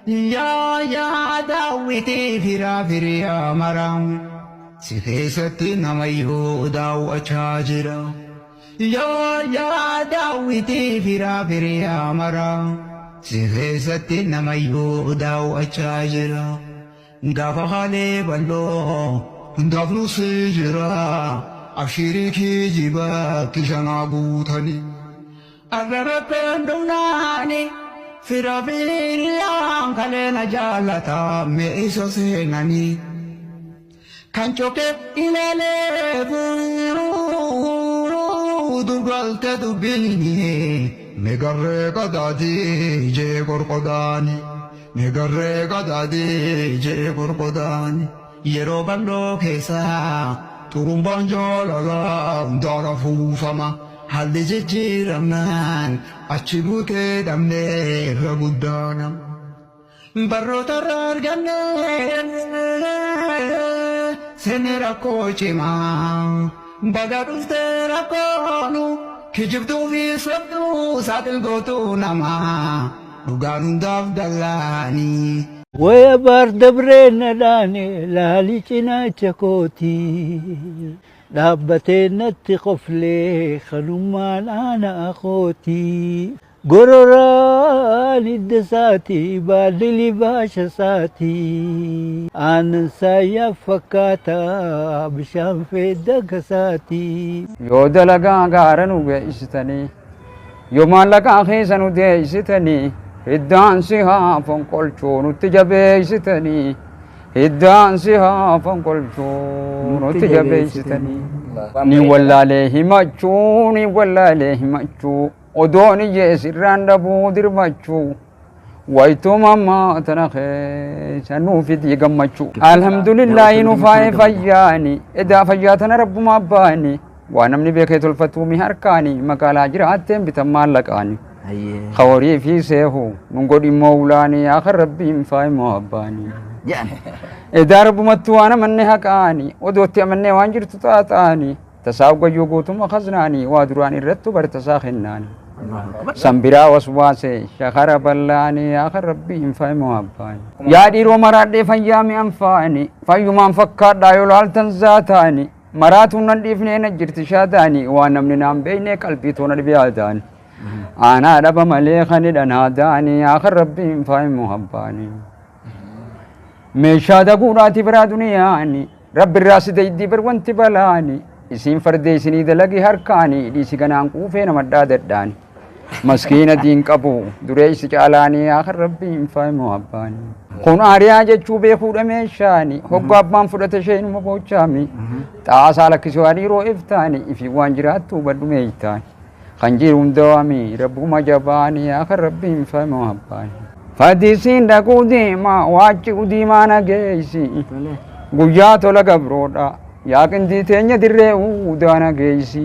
yaa yaa daawwitii firaa firiyaa mara si keessatti namayyuu daawwachaa jira. Yaa yaa daawwitii firaa firiyaa mara si keessatti namayyuu daawwachaa jira. Gaafa haalee bal'oo hundaaf nu si jira. Abshirii kijiba kishanaa guutanii. Arrabeen dhumnaani fira firiyaan kaleena jaalata meesho seenanii. Kan cokee ilaalee fuudhuu durgalte dubbiini. Megarree qadaadii jee qorqodaani. Megarree qadaadii jee qorqodaani. Yeroo bal'oo keessa xurumbaan jaalalaa hundaara fuufama. Haalli jijjiiramnaan achi buutee dhabnee irra guddaana. Barroota irraa argannee seenni rakkoo cimaa. Baga dhuftee rakkoonu kijibduu fi sobduu saaxil gootuu namaa. Dhugaan hundaaf dallaanii. Waya baar dabree na dhaane laali cinaacha kooti. Dhaabbatee natti qoflee kanummaan ana kooti. Gororaan hidda isaati baalli libaasha isaati. Aannan saayyaa fakkaata bishaan fedda gasaati. Yoo dalagaa gaara nu geessitanii, yoo maallaqaa keessa nu deessitanii, hiddaan si haa fonqolchuu nutti jabeessitanii, hiddaan si haa fonqolchuu nutti jabeessitanii. Ni wallaalee himachuu, ni wallaalee himachuu, odoon ijee sirraan dhabuu dirmachuu. Wayituma ammaa tana keessa nuu fidii gammachuu. Alhamdulillaahi nu faayee fayyaani. Edaa fayyaa tana rabbuma abbaani. Waa namni beekee tolfatuu mi harkaani. Magaalaa jiraatteen bitan maallaqaani. Kawarii fi seehu nun godhi moowlaani. Akka rabbiin faayi moo abbaani. Edaa rabbumattu waan amanne haqaani. Odootti amannee waan jirtu xaaxaani. Tasaa gayyuu guutuma kaznaani. Waa duraan irrattu bar tasaa kennaani. Sanbiraa waswaase shakara bal'aanii akka rabbiin faayimu abbaani. Yaa dhiiroo maraadhee fayyaa mi'an faani fayyumaan fakkaadhaa yoo laaltan zaataani maraatuun nan dhiifnee na jirti shaataani waan namni naan beekne qalbii toona dhibee haataani. Aanaa dhaba malee kan hidhan haataani akka rabbiin faayimu abbaani. Meeshaa daguudhaati biraa duniyaani rabbi irraa si daydii bar wanti balaani isiin fardee isinii dalagi harkaani dhiisi ganaan quufee nama dhaadadhaani. Maskiina diin qabu dureessi caalaanii akka rabbiin faayimu abbaani. Kun aariyaa jechuu beekuudha meeshaani hoggaa abbaan fudhate isheenuma boochaami. Xaasaa lakkisuu hariiroo iftaani ifi waan jiraattu hubadhu meeytaani. Kan jiru hundawaami rabbuma jabaani akka rabbiin faayimu abbaani. Fadisiin dhaquu deemaa waachi diimaa nageessi. Guyyaa tola gabroodha. Yaa qindii teenya dirree uudaa nageessi.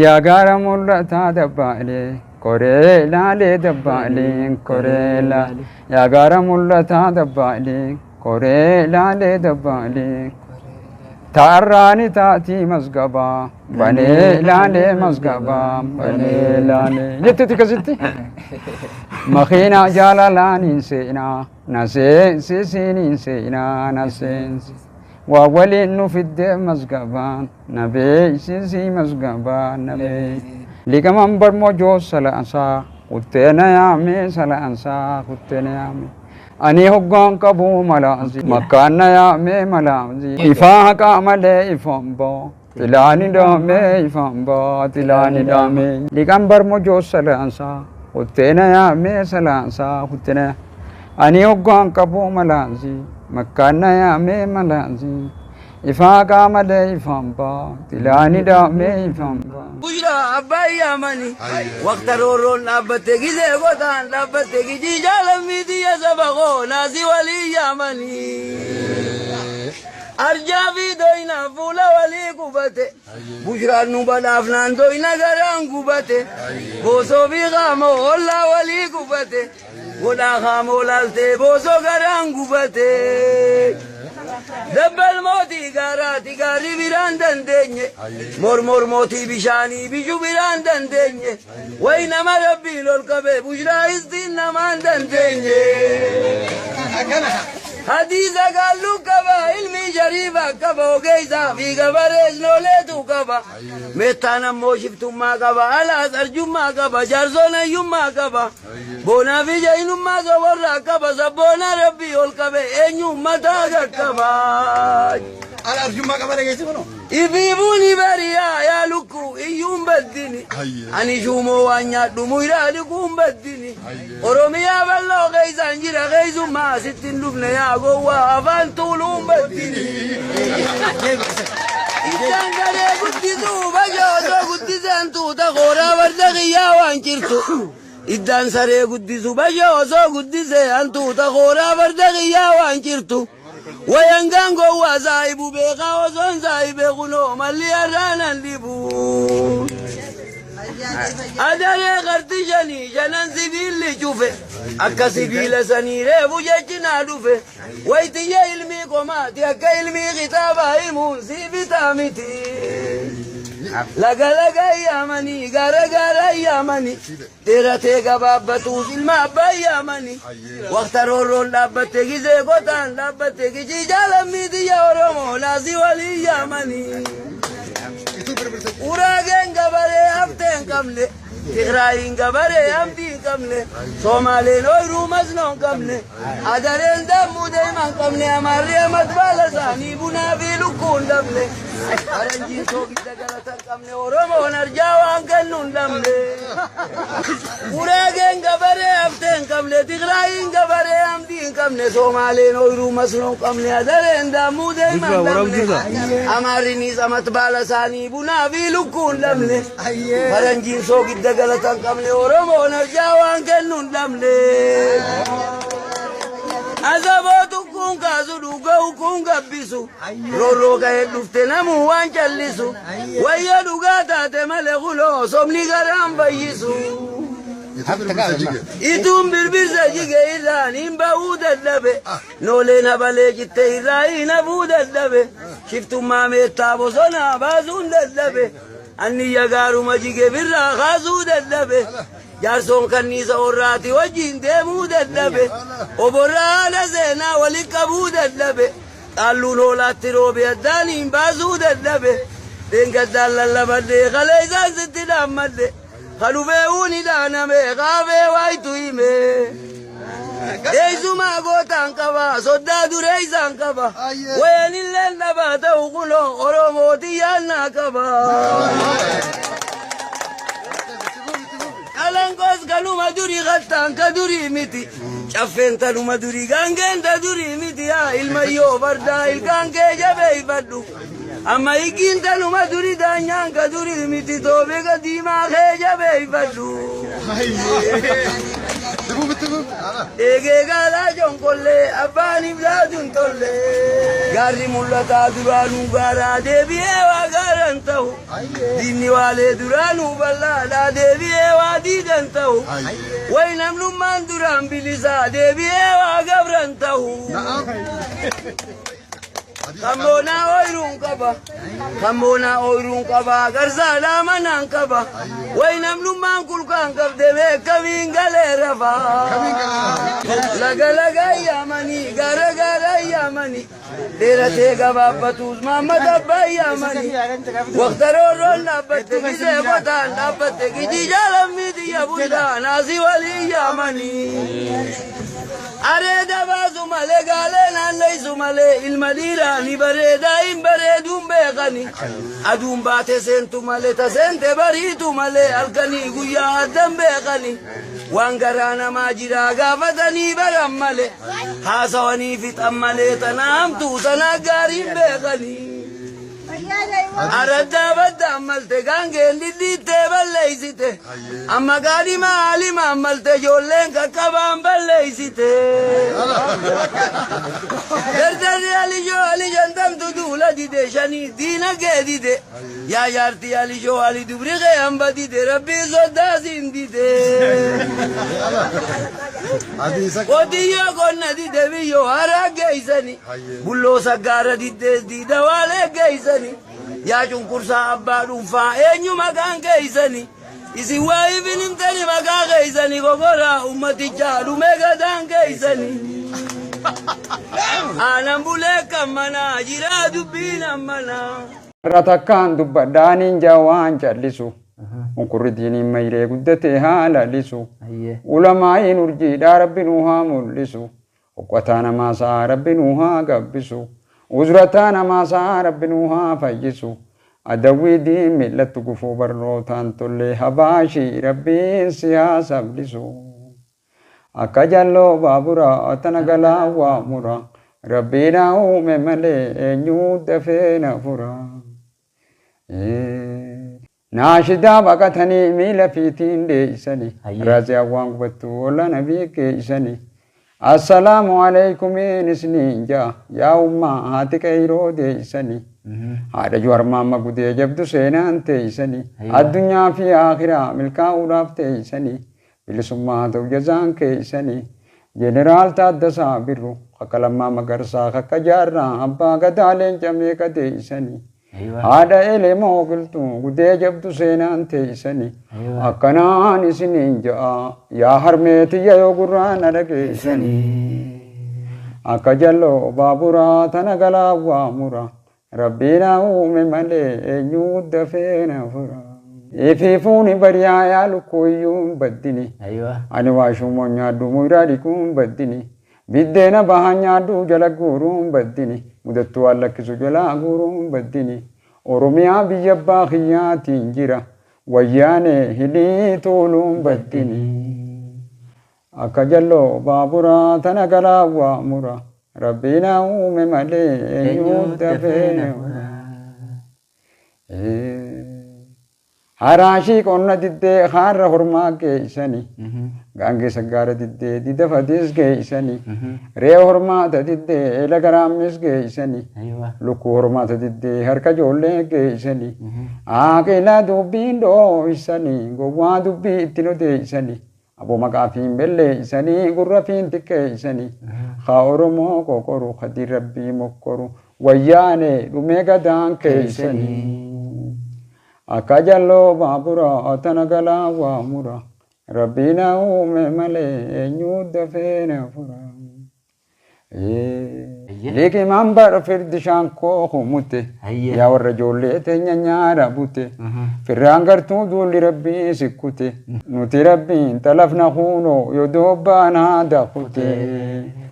Yaa gaara mul'ataa dabbaalee. Koree laalee dabbaalee koree laalee yaa gaara mul'ataa dabbaalee koree laalee dabbaalee taarraani taatii masgabaa banee laalee masgabaa banee laalee jetteeti akkasitti. Makiinaa jaalalaan hin seenaa na seensisiin hin seenaa na seensi. Waa waliin nu fiddee masgabaan na beeksisii masgabaan na beeksisi. Liqaman barmojoo salaasaa kutteena yaamee salaasaa kutteena yaamee. Ani hoggaan qabu malaasi makkaan na yaamee malaasi. Ifaa haqaa malee ifaan baa tilaani daamee ifaan baa tilaani daamee. Liqan barmojoo salaasaa kutteena yaamee salaasaa kutteena yaamee. Ani hoggaan qabu malaasi makkaan na yaamee malaasi. Ifaa haqaa malee ifaan baa tilaani daamee ifaan baa. Bushra abbaa yaamani waqta roorroon dhaabbatte gizee gotaan dhaabbatte gijii jaalamii xiyya saba koo naasii walii yaamani. Arjaa fi doyna fuula walii gubate bushraan nu badhaafnaan doyna garaan gubate boosoo fi qaamoo ollaa walii gubate godhaa qaamoo laaltee boosoo garaan gubate. Dabbal mootii gaaraati gaarii biraan dandeenye. Mormor mootii bishaanii bishu biraan dandeenye. Wayi nama rabbiin ol qabe bushraa istiin namaan dandeenye. Hadiisa gaalluu qaba ilmi shariifa qaba ogeessaa fi gabarees nooleetu qaba. Meettaan ammoo shiftummaa qaba alaas arjummaa qaba jaarsoon hayyummaa qaba. Boonaa fi jahinummaa soborraa qaba sabboona rabbii ol qabe eenyu mataa qaqqaba. Ala arjummaa qaba dhageessi kunoo. Ifiifuun bariyaa yaa lukkuu iyyuun baddini. Ani shuumoo waan nyaadhu muyraa dhiquun baddini. Oromiyaa bal'oo keessaan jira keessummaa asitti hin dhufne yaa gowwaa afaan tuuluun baddini. Isaan garee guddisuu bashootoo guddisaan tuuta kooraa farda kiyyaa waan jirtu. Iddaan saree guddisu bashoo osoo guddisee hantuuta kooraa farda kiyyaa waan jirtu. Wayangaan gowwaa saahibu beekaa osoon saahibee kunoo malli har'aanan dhibu. Adaree qarti shanii shanan sibiilli cufe akka sibiila sanii reefu jechi naa dhufe. Wayitiyya ilmii qomaati akka ilmii kitaabaa himuun sii bitaa miti. Laga laga yaamanii gaara gaara yaamanii dheeratee gabaabbatuus ilma abbaa yaamanii. Waqta roorroon dhaabbatte gizee gotaan dhaabbatte gijii jaalammii xiyya Oromoo naasii walii yaamanii. Uraageen gabaree haftee hin qabne. Tigraayiin gabaree hamdii hin qabne. Soomaaleen ooyiruu masnoo hin qabne. Adareen dammuu deemaa hin qabne. Amaarri amat baala isaanii bunaa fi lukkuu hin dhabne. Faranjiin soogidda galata hin qabne. Oromoon arjaa waan kennu hin dhabne. Uraageen gabaree haftee hin qabne. Tigraayiin gabaree hamdii hin qabne. Soomaaleen ooyiruu masnoo hin qabne. Adareen dammuu deemaa hin dhabne. Amaarrinis amat baala isaanii bunaa fi lukkuu hin dhabne. Faranjiin soogidda galata hin qabne. Oromoon arjaa waan kennu hin dhabne. Asaboo tukkuun kaasu dhuga'u kun gabbisu. Roorroo ka'ee dhufte namuu waan callisu. Wayya dhugaa taate malee kuloo sobni garaan fayyisu. Ituun birbirsa jige irraan hin ba'uu dadhabe. Nooleen habalee citte irraa hin hafuu dadhabe. Shiftummaa meettaa bosonaa baasuun dadhabe. Anniyya gaaruma jige birraa kaasuu dadhabe. Jaarsoon kanniisa horraati wajjin deemuu dadhabe. Oborraa haala seenaa waliin qabuu dadhabe. Qaalluun hoolaatti roobe addaaniin baasuu dadhabe. Dheengaddaan lallabadhee kalee isaan sitti dhaammadhe. Kadhufee uuni dhaaname kaafee waayitu hime. Eessumaa gootaan qaba soddaa duree isaan qaba. Wayanillee dhabaa ta'u kunoo Oromooti yaannaa qaba. Qalanqoos kanuma durii kattaan ka durii miti. Caffeen tanuma durii gaangeen ta durii miti yaa ilmayyoo fardaa ilkaan kee jabeeffadhu. Amma higiin tanuma durii daanyaan ka durii miti toobee ka diimaa kee jabeeffadhu. Eegee gaalaa jonqollee abbaan ibsaatu hin tolle. Gaarri mul'ataa duraanuu gaaraa deebi'ee waa gaaran ta'u. Diinni waalee duraanuu bal'aadhaa deebi'ee waa diidan ta'u. Way namnummaan duraan bilisaa deebi'ee waa gabran ta'u. Kamboonaa ooyiruun qaba. Kamboonaa ooyiruun qaba. Garsaadhaa manaan qaba. Way namnummaan kulkaan qabde beekamiin galee rafa. Laga laga yaamanii gaara gaara yaamanii. Dheeratee gabaabbatuus maammata abbaa yaamanii. Waqtaroorroon dhaabbatte gisee qotaan dhaabbatte gijii jaalammii xiyya bulchaa naasii walii yaamanii. Areeda baasu malee gaalee naanneessu malee ilma dhiiraa ni bareedaa hin bareeduun beekani. Aduun baate seentu malee ta seente bariitu malee halkanii guyyaa addan beekani. Waan garaa namaa jiraa gaafatanii baran malee haasawanii fixan malee tana hamtuu tana gaariin beekani. Araddaa badda ammalte gaangeen dhidhiittee balleeysite. Amma gaadhima alima ammalte ijoolleen qaqqabaan balleeysite. Dardarri alijoo ali shantamtu duula dide shanii diinagee dide. Yaa jaartii alijoo ali dubri kee hamba dide rabbii soddaasiin dide. Qotiyyoo qonna dide biyyoo haraa geeysani. Bulloo saggaara diddees diida waalee geeysani. Yaa cunqursaa abbaa dhuunfaa eenyu maqaan keeysani. Isin waa ifin himtani maqaa keeysani kokoraa ummatichaa dhume gadaan keeysani. Aanan bulee kan manaa jiraa dubbiin ammanaa. Irra takkaan dubbadhaaniin jaa waan callisu. Unkurri diiniin mayree guddatee haa lalisu. Ulamaa'iin urjiidhaa rabbi nuu haa mul'isu. Huqqataa namaa sa'aa rabbi nuu haa gabbisu. Uzrataa namaa sa'aa rabbi nuu haa fayyisu. Adawwii diin mil'attu gufuu barnootaan tollee habaashii rabbiin si haa sablisu. Akka jalloo baaburaa tana galaa waa mura. Rabbii na uume malee eenyuu dafee na fura. Naashidaa baqatanii miila fiitiin dheeysani. Raaziyaan waan gubattu olla nabii geeysani. Assalaamu aleykumiin isiniin ja'a yaa ummaa haati qeeyroo deeysani. Haadha Juhar Maamma Gudee jabdu seenaan teeysani. Addunyaa fi aakhiraa milkaa'uudhaaf teeysani. Bilisummaa haa ta'u jazaan keeysani. Jeneraal Taaddasaa Birru kakka Lammaa Magarsaa kakka Jaarraa Abbaa Gadaa leenca meeqa deeysani. Haadha Elemoo Qilxuu gudee jabdu seenaan teeysani. Akkanaan isiniin ja'a yaa harmee tiyya yoo gurraan na dhageessani. Akka jalloo baaburaa tana galaa waa mura. Rabbii na uume malee eenyuu dafee na fura. Ifiifuuni bari'aa yaa lukkuu iyyuu hin baddini. Ani waa shuumoo nyaadhu muyraa dhiquu hin baddini. Biddeena bahaa nyaadhu jala guuruu hin baddini. Mudattuu waan lakkisu jalaa guuruu hin baddini. Oromiyaa biyya abbaa kiyyaatiin jira. Wayyaanee hidhii tuuluu hin baddini. Akka jalloo baaburaa tana galaa waa mura. Rabbii na uume malee eenyuu dafee na fura. Haraashii qonna diddee haarra hormaa geessani. Gaangee saggaara diddee dida fadis geessani. Re'ee hormaata diddee eela garaammis geessani. Lukkuu hormaata diddee harka ijoollee geessani. Aaqila dubbiin dhooysani gowwaa dubbii ittiin odeessani. Aboo maqaa fiin belleeysanii gurra fiin xiqqeeysanii haa Oromoo qoqoru kadiin rabbii mokkoru wayyaane dhumee gadaan keeysanii akka jalloo baabura tana galaa waa mura rabbii na uume malee eenyuu dafee na fura. Liqimaan bara firdi shaankoo humute yaa warra ijoollee teenya nyaara bute firraan gartuu duulli rabbii sikkute nuti rabbiin xalafna kuunoo yoo doobbaan haada kute.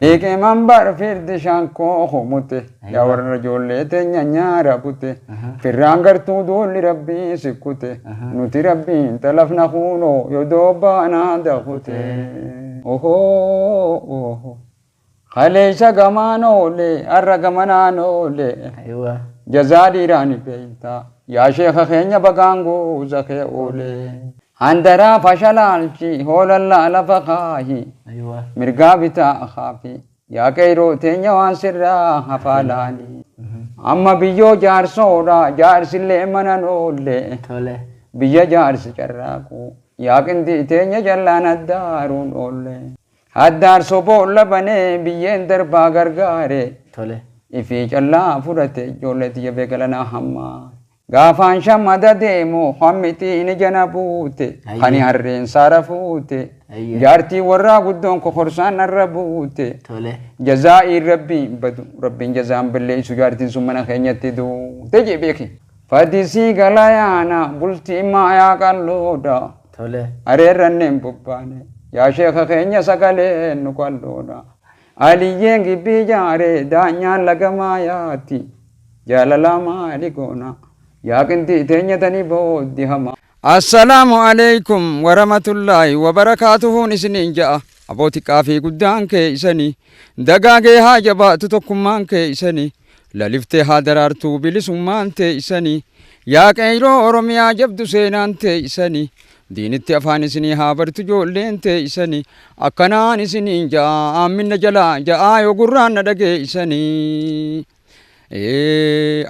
Liqimaan bara firdi shaankoo humute yaa warra ijoollee teenya nyaara bute firraan gartuu duulli rabbii sikkute nuti rabbiin xalafna kuunoo yoo doobbaan haada kute. Ohoo. Kaleessa gamaan oole har'a gamanaan oole. Jazaa dhiiraa ni beekta. Yaa sheeka keenya bagaan gooza kee oole. Handaraa fashalaalchi hoolallaa lafa kaahi. Mirgaa bitaa kaafi. Yaa qeyroo teenya waan sirraa hafaa laali. Amma biyyoo jaarsoodha jaarsillee mana noolle. Biyya jaarsi carraaqu. Yaa qindii teenya jallaan addaaruun oolle. Addaarsoo boolla banee biyyeen darbaa gargaare. Ifii callaa fudhate ijoollee tiyya beekalanaa hammaa. Gaafaan shammada deemu hammitiin ija na buute. Hani harreen saara fuute. Jaartii warraa guddoon kokorsaan narra buute. Jazaa'iin rabbiin badu rabbiin jazaan balleessu jaartiin sun mana keenyatti duute jee beeki. Fadisii galayaana bultii maayaa qalloodha. Areerranneen bobbaane yaa sheeka keenya sagalee nu qalloodha. Aliyyeen gibbii jaaree daanyaan lagamaa yaati. Jaalalaa maali goona yaa qinxii teenya tanii booddi hamaa. Assalaamu alaikum warahmatullaahi wabarakaatuhuun isiniin ja'a. Aboo xiqqaa fi guddaan keessanii dagaagee haa jabaatu tokkummaan keessanii laliftee haa daraartuu bilisummaan teessanii yaa qeyroo Oromiyaa jabdu seenaan teessanii diinitti afaan isinii haa bartu ijoolleen teessanii akkanaan isiniin ja'a aamminna jalaa ja'aa yoo gurraan na dhageessanii.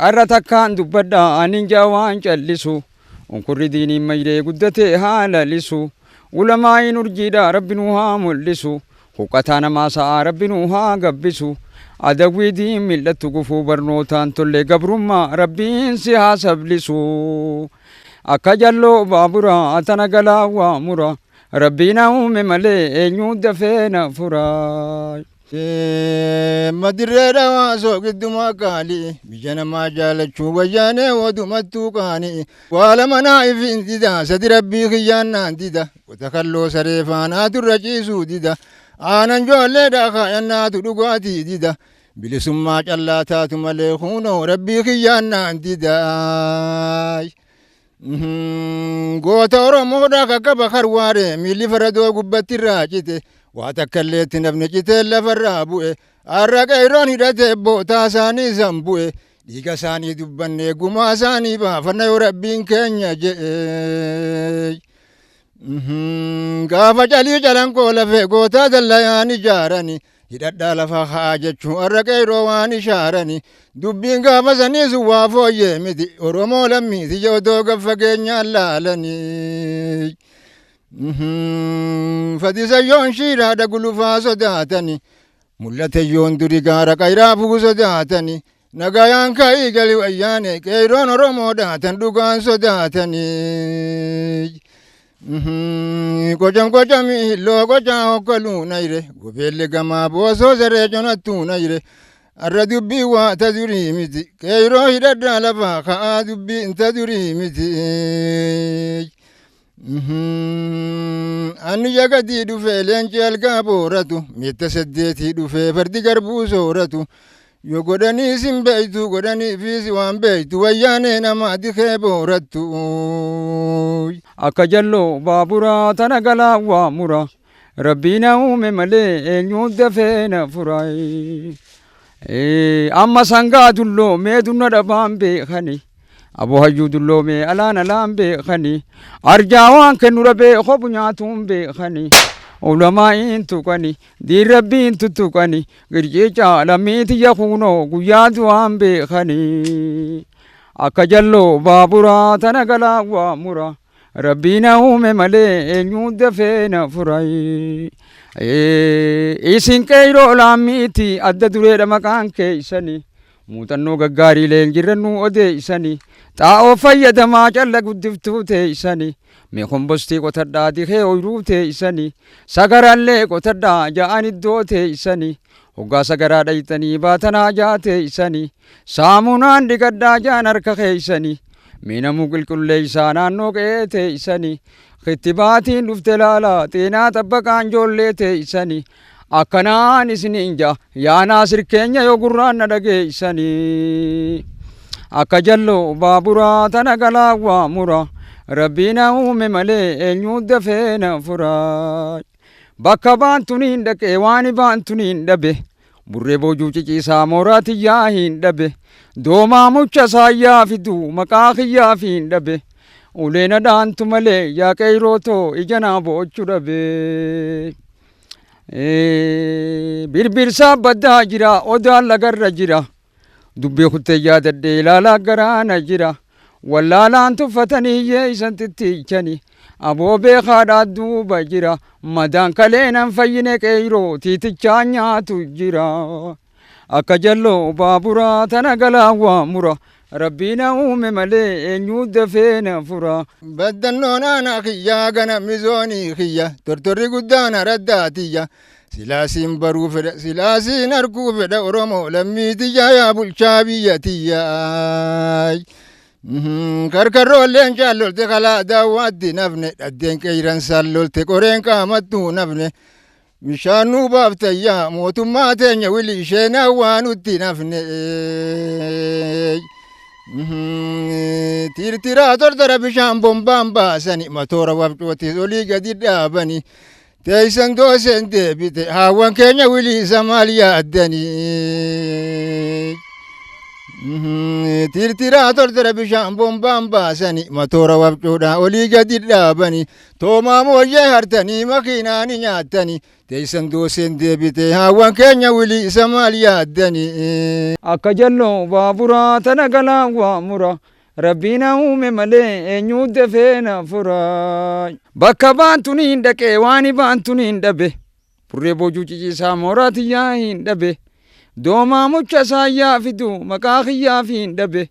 Arra takkaan dubbadha anin ja'a waan callisu unkurri diiniin mayree guddatee haa lalisu ulamaa'iin urjiidha rabbi nuu haa mul'isu huqqataa namaa sa'aa rabbi nuu haa gabbisu adawwii diin mil'attu gufuu barnootaan tollee gabrummaa rabbiin si haa sablisu akka jalloo baaburaa tana galaa waa mura rabbii na uume malee eenyuu dafee na furaa. Madirree dhawaa soogiddumaa qaalii biyya namaa jaalachuu wayyaanee odumattuu qaanii waa lama naa ifiin dida sadi rabbii kiyyaan naan dida qota kalloo saree faanaa turra ciisuu dida aanan joolleedha kaayannaatu dhugaatii dida bilisummaa callaa taatu malee kuunoo rabbii kiyyaan naan dida. Goota Oromoodha kakkaba karwaare miilli faradoo gubbatti irraa cite waa takka illee itti nafni citee lafarraa bu'e har'a qeerroon hidhatee bootaa isaanii san bu'e dhiiga isaanii dubbannee gumaa isaanii baafanna yoo rabbiin keenya je'e. Gaafa calii calanqoo lafee gootaa dallayaan ijaarani hidhadhaa lafa haa jechuun har'a qeerroo waan ishaarani dubbiin gaafa sanii sun waa fooyyee miti Oromoo lammiiti odoo gad fageenyaan laalanii. Fadisa yoon shiiraadha gulufaa sodaatani mul'ate yoon duri gaara qayraafuu sodaatani nagayaan ka'ii gali wayyaane qeerroon Oromoo dhaatan dhugaan sodaatanii. Qocam qocami hilloo qocaa hokkaluu nayre gobeelli gamaa boosoo saree conattuu nayre arra dubbii waa ta durii miti qeerroo hidhadhaa lafaa ka'aa dubbii ta durii miti. Anni jagadii dhufee leenci algaa booratu miitta saddeetii dhufee fardi garbuu sooratu yoo godhanii sin beeytu godhanii fiisi waan beeytu wayyaanee nama dikee boorattu. Akka jalloo baaburaa tana galaa waa mura rabbii na uume malee eenyuu dafee na fura. Amma sangaa dulloomee dunna dhabaan beekani. Aboo hayyuu dulloomee alaan alaan beekani. Arjaa waan kennu dhabee hobu nyaatuun beekani. Ulamaa'iin tuqani diin rabbiin tuttuqani girjicha lammiiti yakuunoo guyyaa du'aan beekani. Akka jalloo baaburaa tana galaa waa mura. Rabbii na uume malee eenyuu dafee na fura. Isin qeyroo laammiiti adda dureedha maqaan keessanii. Muuxannoo gaggaarii leenjirrannuu odeessanii. Xaa'oo fayyadamaa calla guddiftuu teessanii. Mee kombostii qotadhaa dikee ooyiruu teessanii. Sagarallee qotadhaa ja'an iddoo teessanii. Hoggaa sagaraa dhayxanii baatanaa jaa teessanii. Saamunaan dhiqadhaa ja'an harka keessanii. Miinamuu qulqulleessaa naannoo qe'ee teessanii. Kittibaatiin dhufte laalaa xeenaa xabbaqaan ijoollee teessanii. Akkanaan isiniin ja'a yaa naasir keenya yoo gurraan na dhageessanii. Akka jalloo baaburaa tana galaa waa mura. Rabbii na uume malee eenyuu dafee na fura. Bakka baantuniin dhaqee waan baantuniin dhabe. Burree boojuu ciciisaa mooraa tiyyaa hin dhabe. Doomaa mucha saayyaa fidu maqaa kiyyaa fi hin dhabe. Uleena dhaantu malee yaa qeyroo ija naa boochuu dhabe. Birbirsaa baddaa jira, odaan lagarra jira. Dubbii kuttee yaadadhee ilaalaa garaana jira. Wallaalaan tuffatanii yeeysan tittiichani. Aboo beekaadhaa duuba jira. Madaan kalee nan fayyine qeyroo tiitichaa nyaatu jira. Akka jalloo baaburaa tana galaa waa mura. Rabbiin uume malee eenyuu dafee na fura. Baddannoon aanaa kiyyaa ganamni zoonii kiyya tortorri guddaan araddaa tiyya silaasiin baruu fedha silaasiin arguu fedha Oromoo lammii tiyya yaa bulchaa biyya tiyya. Karkarroolleen jaallolte kalaa daawwaatti nafne dhaddeen qeeyransaan lolte qoreen qaamattuu nafne bishaan nuu baaftayyaa mootummaa teenya wili isheen hawaa nutti nafne. Tiirtiraa tortora bishaan bombaan baasani matoora wabcootis olii gadi dhaabani teeysan dooseen deebite haawwan keenya wiliisa maal yaaddani. Tiirtiraa tortora bishaan bombaan baasani matoora wabcoodhaa olii gadi dhaabani toomaa mooyyee hartanii makiinaani nyaattani teeysan dooseen deebite haawwan keenya wiliisa maal yaaddani. Akka jalloo baaburaa tana galaa waa mura. Rabbiin uume malee eenyuu dafee na fura. Bakka baantuun hin dhaqee waan baantuun hin dhabe. Burree boojuu ciciisaa mooraa tiyyaa hin dhabe. Doomaa mucha saayyaa fidu maqaa kiyyaaf hin dhabe.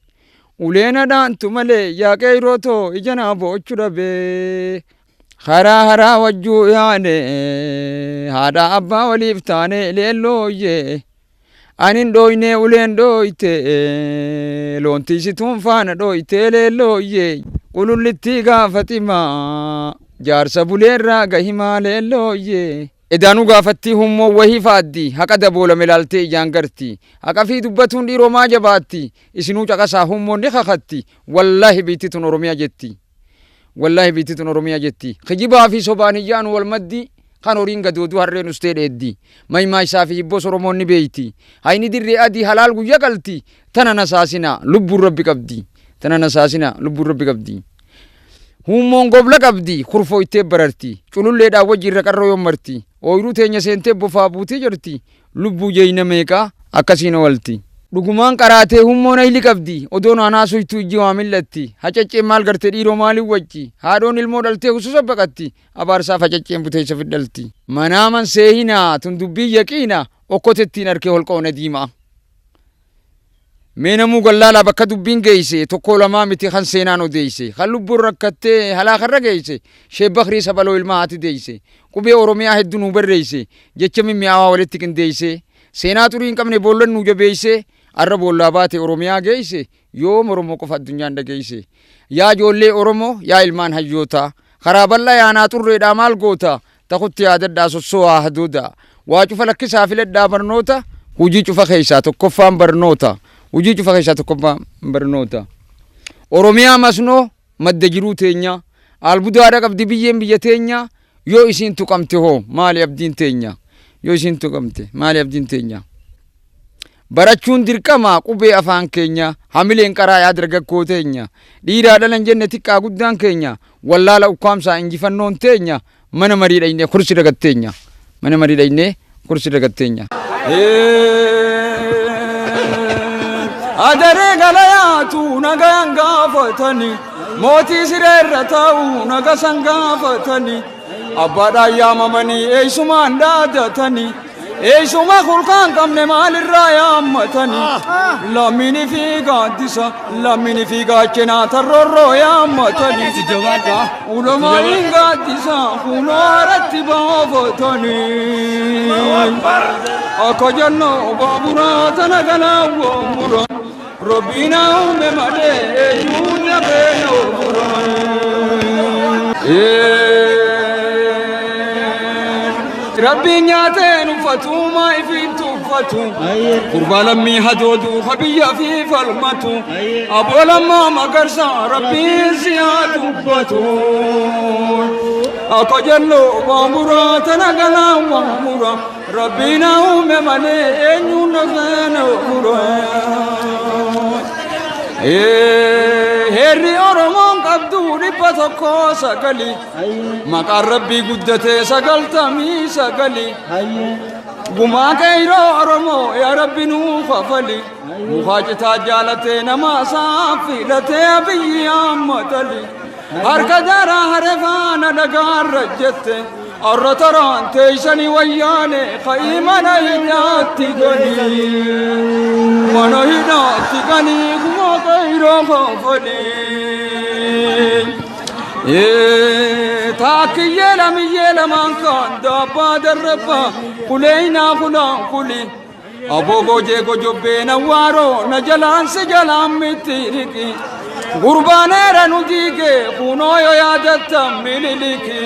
Uleena dhaantu malee yaa qeyroo too ija naa boochuu dhabe. Karaa haraa wajjuu yaane haadha abbaa waliif taane leellooyyee. Anin dhooyne uleen dhooyte loontiisituun faana dhooyte leellooyyee. Qulullittii gaafatimaa jaarsa buleerraa gahimaa leellooyyee. Edaanuu gaafattii hummoo wahii faaddi haqa daboolame ilaaltee ijaan garti haqa fi dubbatuun dhiiromaa jabaatti isinuu caqasaa hummoon ni kakatti wallaahi biitti tun Oromiyaa jetti. Wallaahi biitti tun Oromiyaa jetti. Kijibaa fi sobaan hiyyaan wal maddi kan horiin gadooduu harreen ustee dheeddi. Maymaa isaa fi hibboos Oromoon ni beeyti. Hayni dirree adii halaal guyya qalti. Tana nasaasina lubbuun rabbi qabdi. Tana nasaasina lubbuun rabbi qabdi. Hummoon gobla qabdi kurfoo ittee bararti. Cululleedhaan wajji irra qarroo yoon marti. Ooyiruu teenya seentee bofaa buutee jirti. Lubbuu jeeyna meeqaa akkasiin oolti. Dhugumaan qaraatee hummoon hayli qabdi. Odoon aanaa soytuu ijji waa mil'atti. Hacacceen maal garte dhiiroo maaliin wajji. Haadhoon ilmoo dhaltee hususa baqatti. Abaarsaaf hacacceen buteessa fidhalti. Manaaman seehinaa tun dubbii yaqiina okkotettiin arkee holqa diimaa. Mee namuu gallaalaa bakka dubbiin geeyse tokko lamaa miti kan seenaan odeeyse kan lubbuun rakkattee halaakarra geeyse Sheek Bakrii Sabaloo ilma haati deeyse qubee Oromiyaa hedduu nuu barreeyse jecha mimmi'aawaa walitti qindeeyse seenaa xurii hin qabne boollan nuu jabeeyse arra boollaa baate Oromiyaa geeyse yoom Oromoo qofa addunyaan dhageeyse yaa ijoollee Oromoo yaa ilmaan hayyootaa karaa bal'aa yaanaa xurreedhaa maal goota takutti yaadadhaa sossoo'aa hadoodaa waa cufa lakkisaa filadhaa barnoota hujii cufa keessaa tokkoffaan barnoota hujii cufa keessaa tokkoffaan barnoota Oromiyaa masnoo madda jiruu teenya albudaadha qabdi biyyeen biyya teenya yoo isiin tuqamte hoo maali abdiin teenya yoo isiin tuqamte maali abdiin teenya barachuun dirqama qubee afaan keenya hamileen qaraa yaa dargaggoo teenya dhiiraa dhalan jenne xiqqaa guddaan keenya wallaala ukkaamsaa injifannoon teenya mana marii dhaynee kursi ragatteenya mana marii dhaynee kursi ragatteenya. Adaree galayaatu nagayaan gaafatani mootii sireerra taa'u naga san gaafatani abbaadhaan yaamamanii eessumaan dhaadatani eessuma kulkaan qabne maalirraa yaammatani lammiini fi gaaddisa lammiini fi gaachenaa tarroorroo yaammatani ulamaa'iin gaaddisa kunoo haratti baafatani akka jannoo baaburaa tana galaa waamura rabbiin uume malee eenyuun dafee fura. Rabbiin nyaateen uffatu maa ifiin tuffatu gurbaa lammii hadooduu habiyya fi falmatu aboo lammaa magarsaa rabbiin si haa dubbatu. Akka jalloo baaburaa tana galaa waamura rabbiin uume malee eenyuun dafee fura. Heerri Oromoon qabdu 109. Maqaan Rabbii guddatee 99. Gumaa qeyroo Oromoo yaa Rabbi nuu kafali. Mukaa citaa jaalatee nama isaa filatee Abiyyi Ahmad Ali. Harka jaraa hare faana dhagaarra jette. Arra taraan teeysanii wayyaane ka'ii mana hidhaatti galii. Mana hidhaatti galii gumaa qeyroo kafalii. Taakkiyyee lamiyyee lamaan kaan daabbaa darrabbaa kuleeynaa kulaan kuli. Aboo goojee gojobbee na waaroo na jalaan si jalaan mitti riqi. Gurbaan eera nu diige kunoo yoo yaadatta mililiki.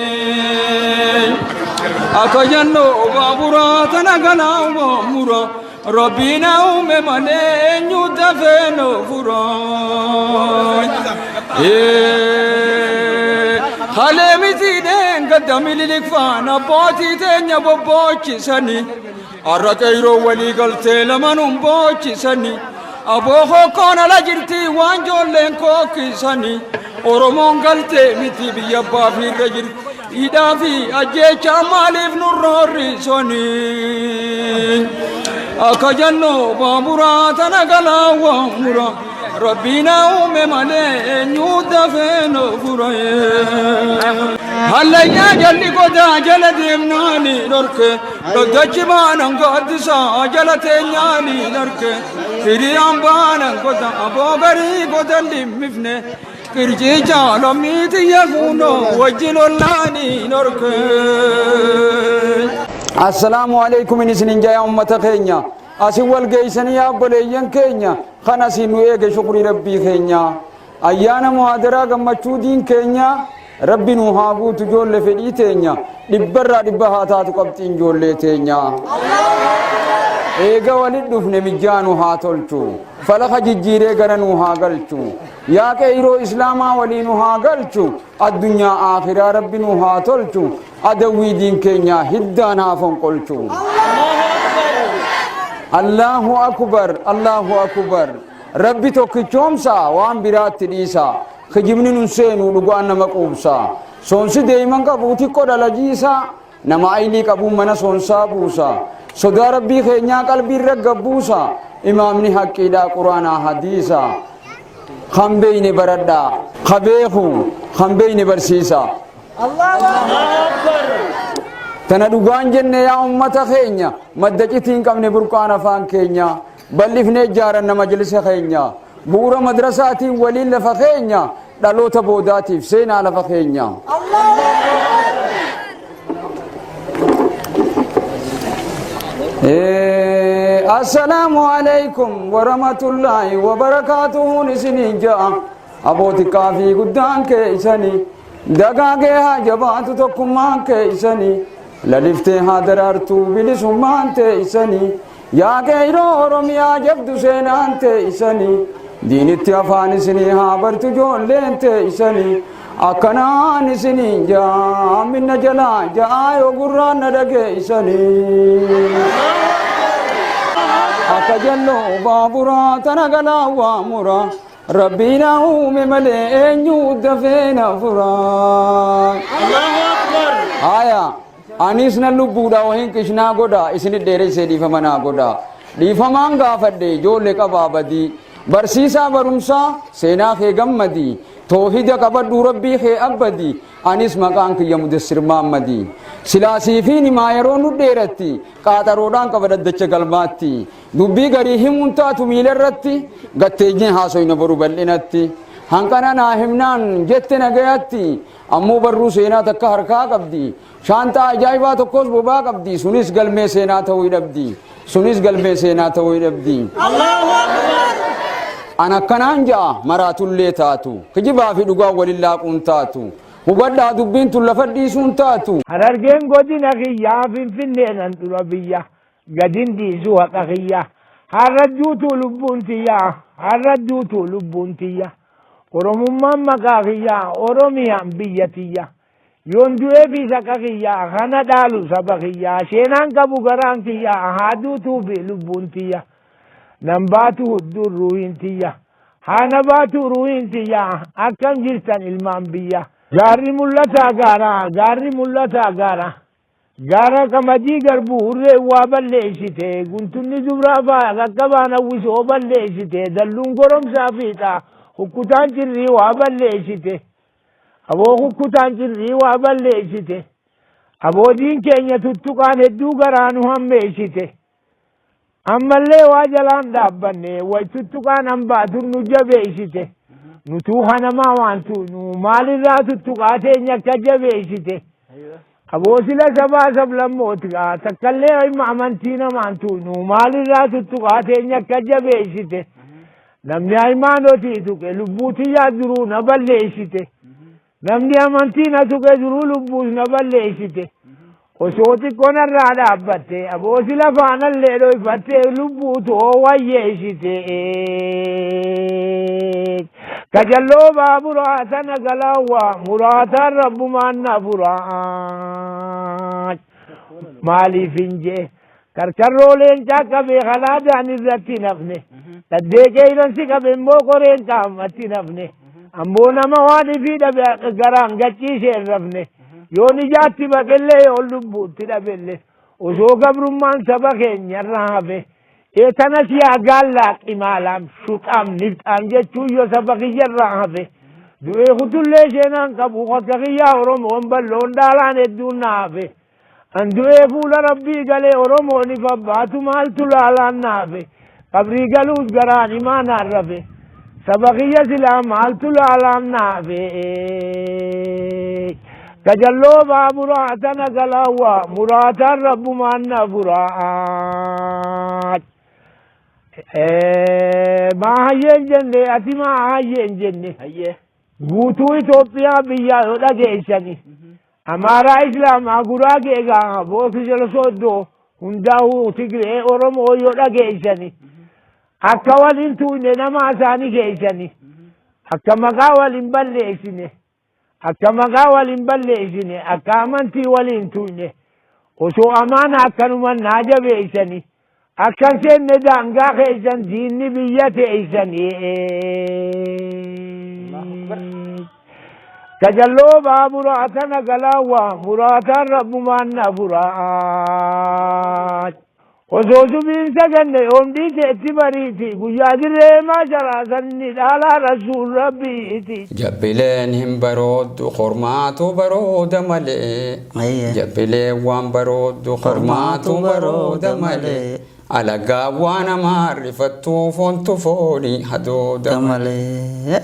Akka jannoo baaburaa tana galaa waamura. Rabbii na uume malee eenyu dafee nu fura. Halee miti dheengadda mililik faana abbootii teenya bobboochisanii. Har'a qeyroo walii galtee lamanuun boochisanii. Aboo hokkoon ala jirti waan ijoolleen kookkisanii. Oromoon galtee miti biyya abbaa fi irra jirti. Hidhaa fi ajjeechaa maaliif nurra horrisanii? Akka jennu baaburaa tana galaa waamura. Rabbiin uume malee eenyu dafee nu fura. Hallayyaa jalli godaa jala deemnaani dhorke. Dhaddachi baanan gaaddisaa jala teenyaani dhorke. Hiriyaan baanan goda aboo garii godan dhimmifne. Qircicha lammii tiyya kunoo wajjin ollaani dhorke. Assalaamu alaikum isinin jaya ummata keenya. Asin wal geeysanii yaa obboleeyyan keenya kan asiin nu eege shukrii rabbii keenya. Ayyaana muhaadaraa gammachuu diin keenya rabbi nu haa guutu ijoollee fedhii teenya dhibbarraa dhibba haa taatu qabxiin ijoollee teenya. Eega walit dhufne mijjaa nu haa tolchu. Falaka jijjiiree gara nu haa galchu. Yaa qeyroo islaamaa walii nu haa galchu. Addunyaa akhiraa rabbi nu haa tolchu. Adawwii diin keenyaa hiddaan haa fonqolchu. Allahu akbar, Allahu akbar. Rabbi tokkichoomsa waan biraatti dhiisa. Kijibni nun seenu dhugaan nama quubsa. Soonsi deeman qabu xiqqoo dhalajiisa. Nama aylii qabuun mana soonsaa buusa. Sodaa rabbii keenyaa qalbii irra gabbuusa. Imaamni haqqiidhaa quraanaa hadiisa. Kan beeyne baradhaa. Ka beeku kan beeyne barsiisa. Tana dhugaan jenne yaa ummata keenya madda citii hin qabne burqaan afaan keenya bal'ifnee ijaaranna majlisa keenya bu'uura madrasaatiin waliin lafa keenya dhaloota boodaatiif seenaa lafa keenya. Assalaamu alaikum warahmatullaahi wabarakaatuhuun isiniin ja'a. Aboo xiqqaa fi guddaan keessanii dagaagee haa jabaatu tokkummaan keessanii laliftee haa daraartu bilisummaan teessanii yaa qeyroo Oromiyaa jabdu seenaan teessanii diinitti afaan isinii haa bartu ijoolleen teessanii akkanaan isiniin jaa minna jalaa ja'aa yoo gurraan na dhageessanii. Akka jalloo baaburaa tana galaa waamuraa. Rabbii na uume malee eenyu dafee na furaa. Haya, anis nan lubbuudha wahin qishnaa godha isinit dheeressee dhiifama naa godha. Dhiifamaan gaafadhe ijoollee qabaa badii. Barsiisaa barumsaa seenaa kee gammadi. Toohida qabadhu rabbii kee abbadi. Anis maqaan kiyya Mudassir Maammadi. Silaa siifiin himaa yeroo nu dheeratti qaaxaroodhaan qaba dhaddacha galmaatti. Dubbii garii himuun taatu miila irratti gatteenyee haasoyna boru bal'inatti. Hanqana naa himnaan jette nagayatti ammoo barruu seenaa takka harkaa qabdi. Shaanxaa ajaa'ibaa tokkos bobaa qabdi. Sunis galmee seenaa ta'uu dhabdi. Sunis galmee seenaa ta'uu dhabdi. An akkanaan ja'a maraatullee taatu. Kijibaa fi dhugaa walin laaquun taatu. Hubadhaa dubbiin tun lafa dhiisuun taatu. Harargeen godina kiyyaa Finfinneen handhura biyya gadin dhiisu haqa kiyya har'a duutuu lubbuun tiyya har'a duutuu lubbuun tiyya Oromummaan maqaa kiyya Oromiyaan biyya tiyya yoon du'ee fi saqa kiyya kana dhaalu saba kiyya seenaan qabu garaan kiyya haa duutuu fi lubbuun tiyya nan baatu hudduun ruuhiin tiyya. Haana baatu ruhiin tiyya akkam jirtan ilmaan biyya. Gaarri mul'ataa gaara gaarri mul'ataa gaara. Gaara qamadii garbuu hurree waa balleessite guntunni dubraa faa qaqqabaan hawwisoo balleessite dalluun goromsaa fiixa hukkutaan cirrii waa balleessite. Aboo hukkutaan cirrii waa balleessite. Aboodiin keenya tuttuqaan hedduu garaa nu hammeessite. Ammallee waa jalaan dhaabbanne way tuttuqaan hambaa nu jabeessite. Nutuu hanamaa waan tuunu maalirraa tuttuqaa teenya akka jabeessite. Aboo sila sabaa sablammootigaa takkallee himma amantii namaan tuunu maalirraa tuttuqaa teenya akka jabeessite. Namni hayimaanotii tuqe lubbuu tiyyaa duruu na balleessite. Namni amantii na tuqe duruu lubbuus na balleessite. Osoo xiqqoo narraa dhaabbatte aboo sila faanallee dhoyfatte lubbuu too wayyeessite. Kajalloo baaburaa tana galaawwaa muraataan rabbumaan na furaa. Maaliif hin jee karkarroo leencaa qabee kalaadaan irratti nafne. Dhaddeeqee iransi qabe immoo qoreen qaamatti nafne. Ammoo nama waan ifii dhabe garaan gachiisee hin rafne. Yoon ijaatti baqellee yoon lubbuutti dhabellee. Osoo gabrummaan saba keenyarraa hafe. Eetanas yaa gaallaa qimaalaam shuxaam nifxaam jechuun yoo saba kiyyarraa hafe. Du'ee kutullee seenaan qabu akka kiyyaa Oromoon bal'oon dhaalaan hedduun na hafe. An du'ee fuula rabbii galee Oromoon ifa baatu maaltu laalaan na hafe. Qabrii galuus garaan himaa naan rafe. Saba kiyya silaa maaltu laalaan na hafe. Kajalloo baaburaa tana galaawwaa muraataan rabbumaan na furaa. Maa hayyeen jenne ati maa hayyeen jenne. Guutuu Itoophiyaa biyyaa yoo dhageessani. Amaaraa Islaamaa Guraagee gaa booki jala sooddoo hundaa'uu Tigree Oromoo yoo dhageessani. Akka waliin tuuyne nama isaanii geessani. Akka maqaa waliin balleessine. Akka maqaa waliin balleessine. Akka amantii waliin tuuyne. Osoo amaana akkanuma naa jabeessani. Akka hin seenne daangaa keessan diinni biyya teessani. Kajalloo baaburaa tana galaawwaa muraataan rabbumaan na furaa. Osoo subiin saganne yoom dhiite itti bariiti guyyaa dirree maasharaa sanni dhaalaa rasuul rabbiiti. Jabbileen hin barooddu kormaatu barooda malee. Jabbileen waan barooddu kormaatu barooda malee. Alagaa waan namaa rifattuu foontu foonii hadooda malee.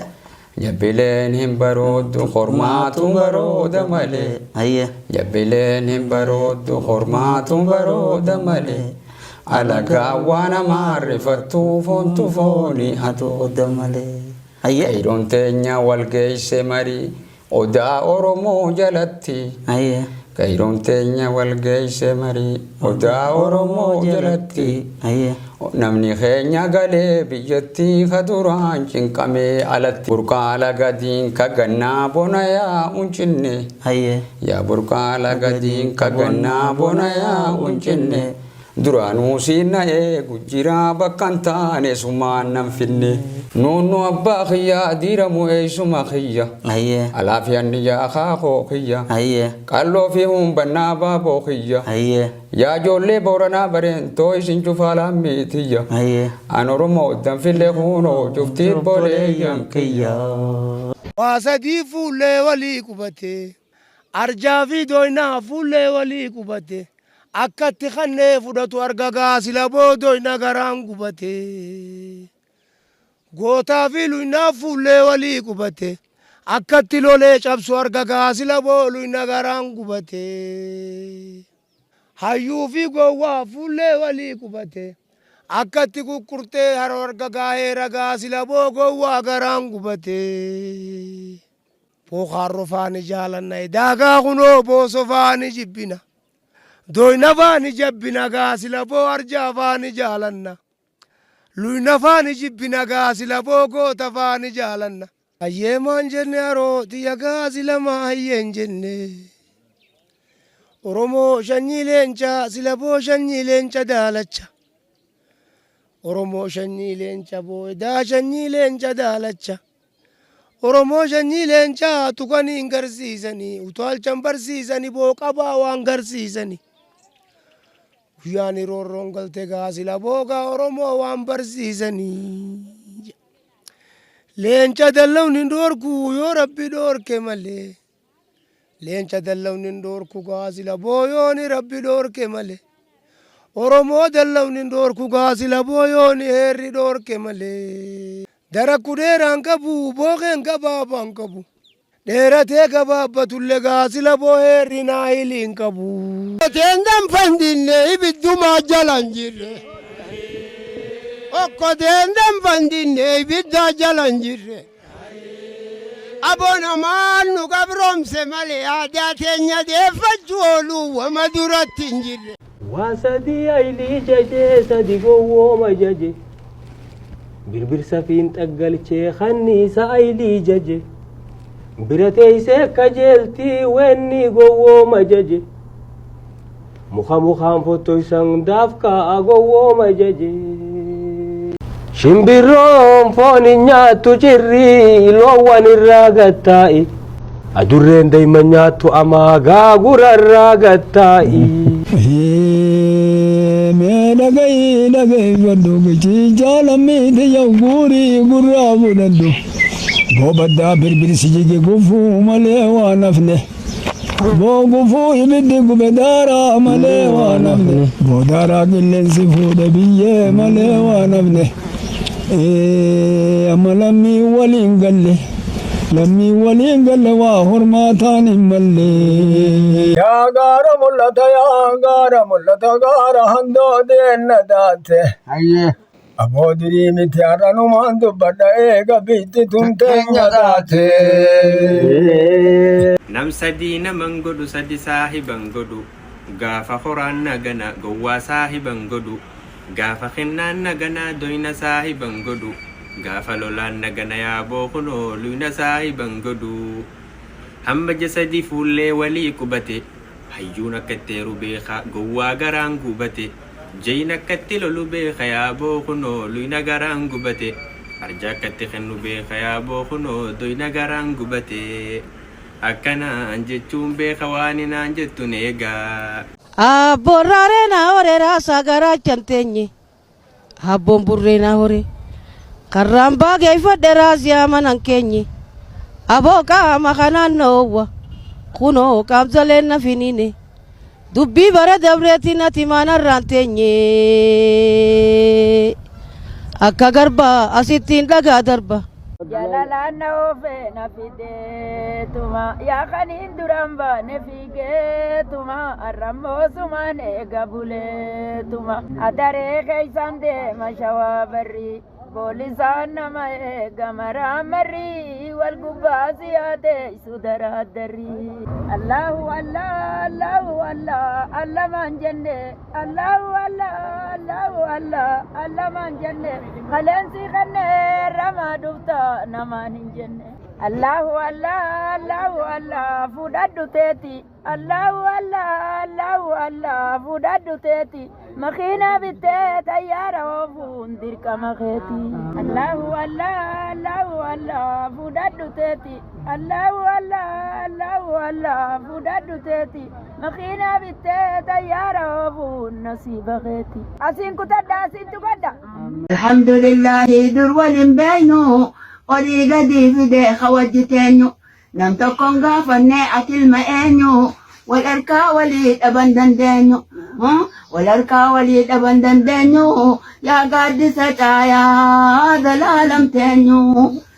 Jabbileen hin barooddu kormaatu barooda malee. Jabbileen hin barooddu kormaatu barooda malee. Alagaa waan namaa rifattuu foontu foonii hadooda malee. Qeerroon teenya wal geesse marii odaa Oromoo jalatti. Qeerroon teenya wal geesse marii odaa Oromoo jalatti. Namni keenya galee biyyattii ka duraan cinqamee alatti. Burqaala gadiin ka gannaa bona yaa uncinne. Yaa burqaala gadiin ka gannaa bona yaa uncinne. Duraanuu siin na eegu jira bakka hin taane sumaan nan finne. Nuunnu abbaa kiyya diiramu eessuma kiyya. Alaaf yanni yaa akaakoo kiyya. Qalloo fi humbannaa baaboo kiyya. Yaa ijoollee Booranaa bareentoo isin cufaa lammii tiyya. An Oromoo danfillee kuunoo cuftii obboleeyyan kiyya. Waa sadii fuullee walii qubate. Arjaa fi doynaa fuullee walii qubate. Akkatti kannee fudhatu arga gaasila boodoyna garaan gubate. Gootaa fi luynaa fuullee walii qubate. Akkatti lolee cabsu arga gaasila booluyna garaan gubate. Hayyuu fi gowwaa fuullee walii qubate. Akkatti kukkurtee haroo arga gaa'ee ragaa sila boo gowwaa garaan gubate. Bookaarro faani jaalanna daagaa kunoo booso faani jibbina. Doyna faani jabbina gaasila boo arjaa faani jaalanna. Luyna faani jibbina gaasila boo goota faani jaalanna. Hayyee maan jenne haroo xiyya gaasila maa hayyeen jenne. Oromoo shanyii leencaa sila boo shanyii leenca daalacha. Oromoo shanyii leenca boodaa shanyii leenca daalacha. Oromoo shanyii leencaa tuqanii hin garsiisanii utaalchan barsiisanii booqabaa waan garsiisanii. Guyyaan roorroon galte gaasila boogaa Oromoo waan barsiisanii. Leenca dallawni hin dhoorku yoo rabbi dhoorke malee. Leenca dallawni hin dhoorku gaasila booyooni rabbi dhoorke malee. Oromoo dallawni hin dhoorku gaasila booyooni heerri dhoorke malee. Darakku dheeraan qabu booqeen gabaabaan qabu. Dheeratee gabaabbatullee gaasila boo heerri naayilii hin qabu. Okoteen danfan dinne ibiddumaa jala hin jirre. Okkoteen danfan dinne ibiddaa jala hin jirre. Aboo namaan nu gabroomse malee aadaa teenya deeffachuu ooluu wama duratti hin jirre. Waa sadii aylii jajee sadi gowwooma jaje. Birbirsa fiinxa galchee kanniisa aylii jaje. Bira teeysee kajeeltii weenni gowwooma jaje. Muka mukaan fottoysan daafkaa gowwooma jaje. Shimbirroon foon hin nyaattu cirrii loowwan irraa gattaa'i. Adurreen daa'ima nyaattu amaa gaagura irraa gattaa'i. Mee dhaga'i dhageeffadhu gichiichaa lammii tiyya guurii gurraa fudhadhu. Boobaddaa birbirsi jige gufuu malee waan hafne. Boo gufuu ibiddi gube daaraa malee waan hafne. Boo daaraa qilleensi fuudhe biyyee malee waan hafne. Amma lammii waliin galle. Lammii waliin galle waa hormaataan hin malle. Yaa gaara mul'ata yaa gaara mul'ata gaara handoodeen na taate. Aboo dirii miti har'anumaan dubbadha eega biitti tun teenya taate. Nam sadii naman godhu sadi saahiban godhu Gaafa horaan nagana gowwaa saahiban godhu Gaafa kennaan nagana doyna saahiban godhu Gaafa lolaan nagana yaaboo kunoo luyna saahiban godhu Hamma jasadi fuullee walii qubate Hayyuun akka itti eeru beeka gowwaa garaan gubate Jayna akka itti lolu beeka yaaboo kunoo luyna garaan gubate Arja akka itti kennu beeka yaaboo kunoo doyna garaan gubate Akkanaan jechuun beeka waani naan jettun eega. Abboon raaree naa horee raasaa garaachan teenye. Abboon burree naa horee. Karraan baageeffadhe raasiyaa manan keenye. Aboo qaama kanaan na oowwa. Kunoo qaamsaleen na finiine. Dubbii bara dabreetiin ati maanarraan teenye. Akka garbaa asittiin dhagaa darba. Jaalalaan na oofee na fideetuma yaa kaniin duraan baane fiigeetuma har'ammoo sumaan eega buleetuma adaree keessaan deema shawaa barrii poolisaan nama eega maraa marrii wal gubbaa siyaatee isu daraaddarrii. Allahu Allah Allahu Allah allamaan jenne Allahu Allah Allahu Allah allamaan jenne kaleensi kenne ramaa dhufta namaan hin jenne. Allahu Allah Allahu Allah fudhadhu teeti Allahu Allah Allahu Allah fudhadhu teeti makiinaa bittee xayyaara oofuun dirqama keeti. Allahu Allah Allahu Allah fudhadhu teeti Allahu Allah Allahu Allah fudhadhu teeti makiinaa bittee xayyaara oofuun nasiiba keeti. Asiin kutadha asiin tuqadha. Alhamdulillahi dur walin beeynu olii gadii fidee ka wajji teenyu nam tokkon gaafanne ati ilma eenyu wal harkaa walii dhaban dandeenyu wal harkaa walii dhaban dandeenyu yaa gaaddisa caayaa zalaalam teenyu.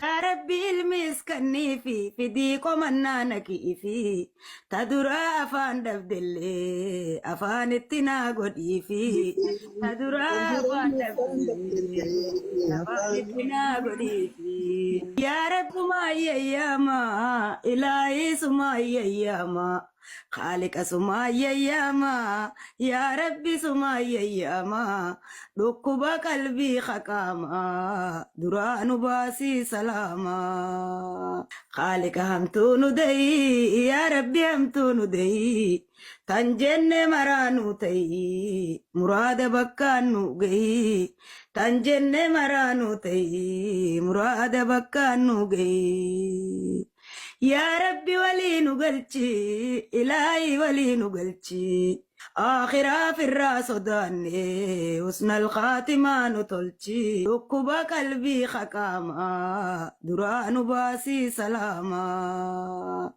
Yaa Rabbi ilmis kanniifi fidii qomannaa naqiifi ta duraa afaan dhabdellee afaan itti naa godhiifi ta duraa afaan dhabdellee afaan itti naa godhiifi. Yaa Rabbi sumaayyayyama ilaahii sumaayyayyama. Khaaliqa sumaa yayyaama yaa Rabbi sumaa yayyaama dhukkuba qalbii haqaama duraa nu baasii salaama. Khaaliqa hamtuu nu dayi yaa Rabbi hamtuu nu dayi tan jenne maraa nu ta'i muraada bakkaan nu gahi tan jenne maraa nu ta'i muraada bakkaan nu gahi. Yaa Rabbi walii nu galchi ilaahi walii nu galchi akhiraa firraa sodaanne husnal khaatimaa nu tolchi dhukkuba qalbii haqaamaa duraa nu baasii salaamaa.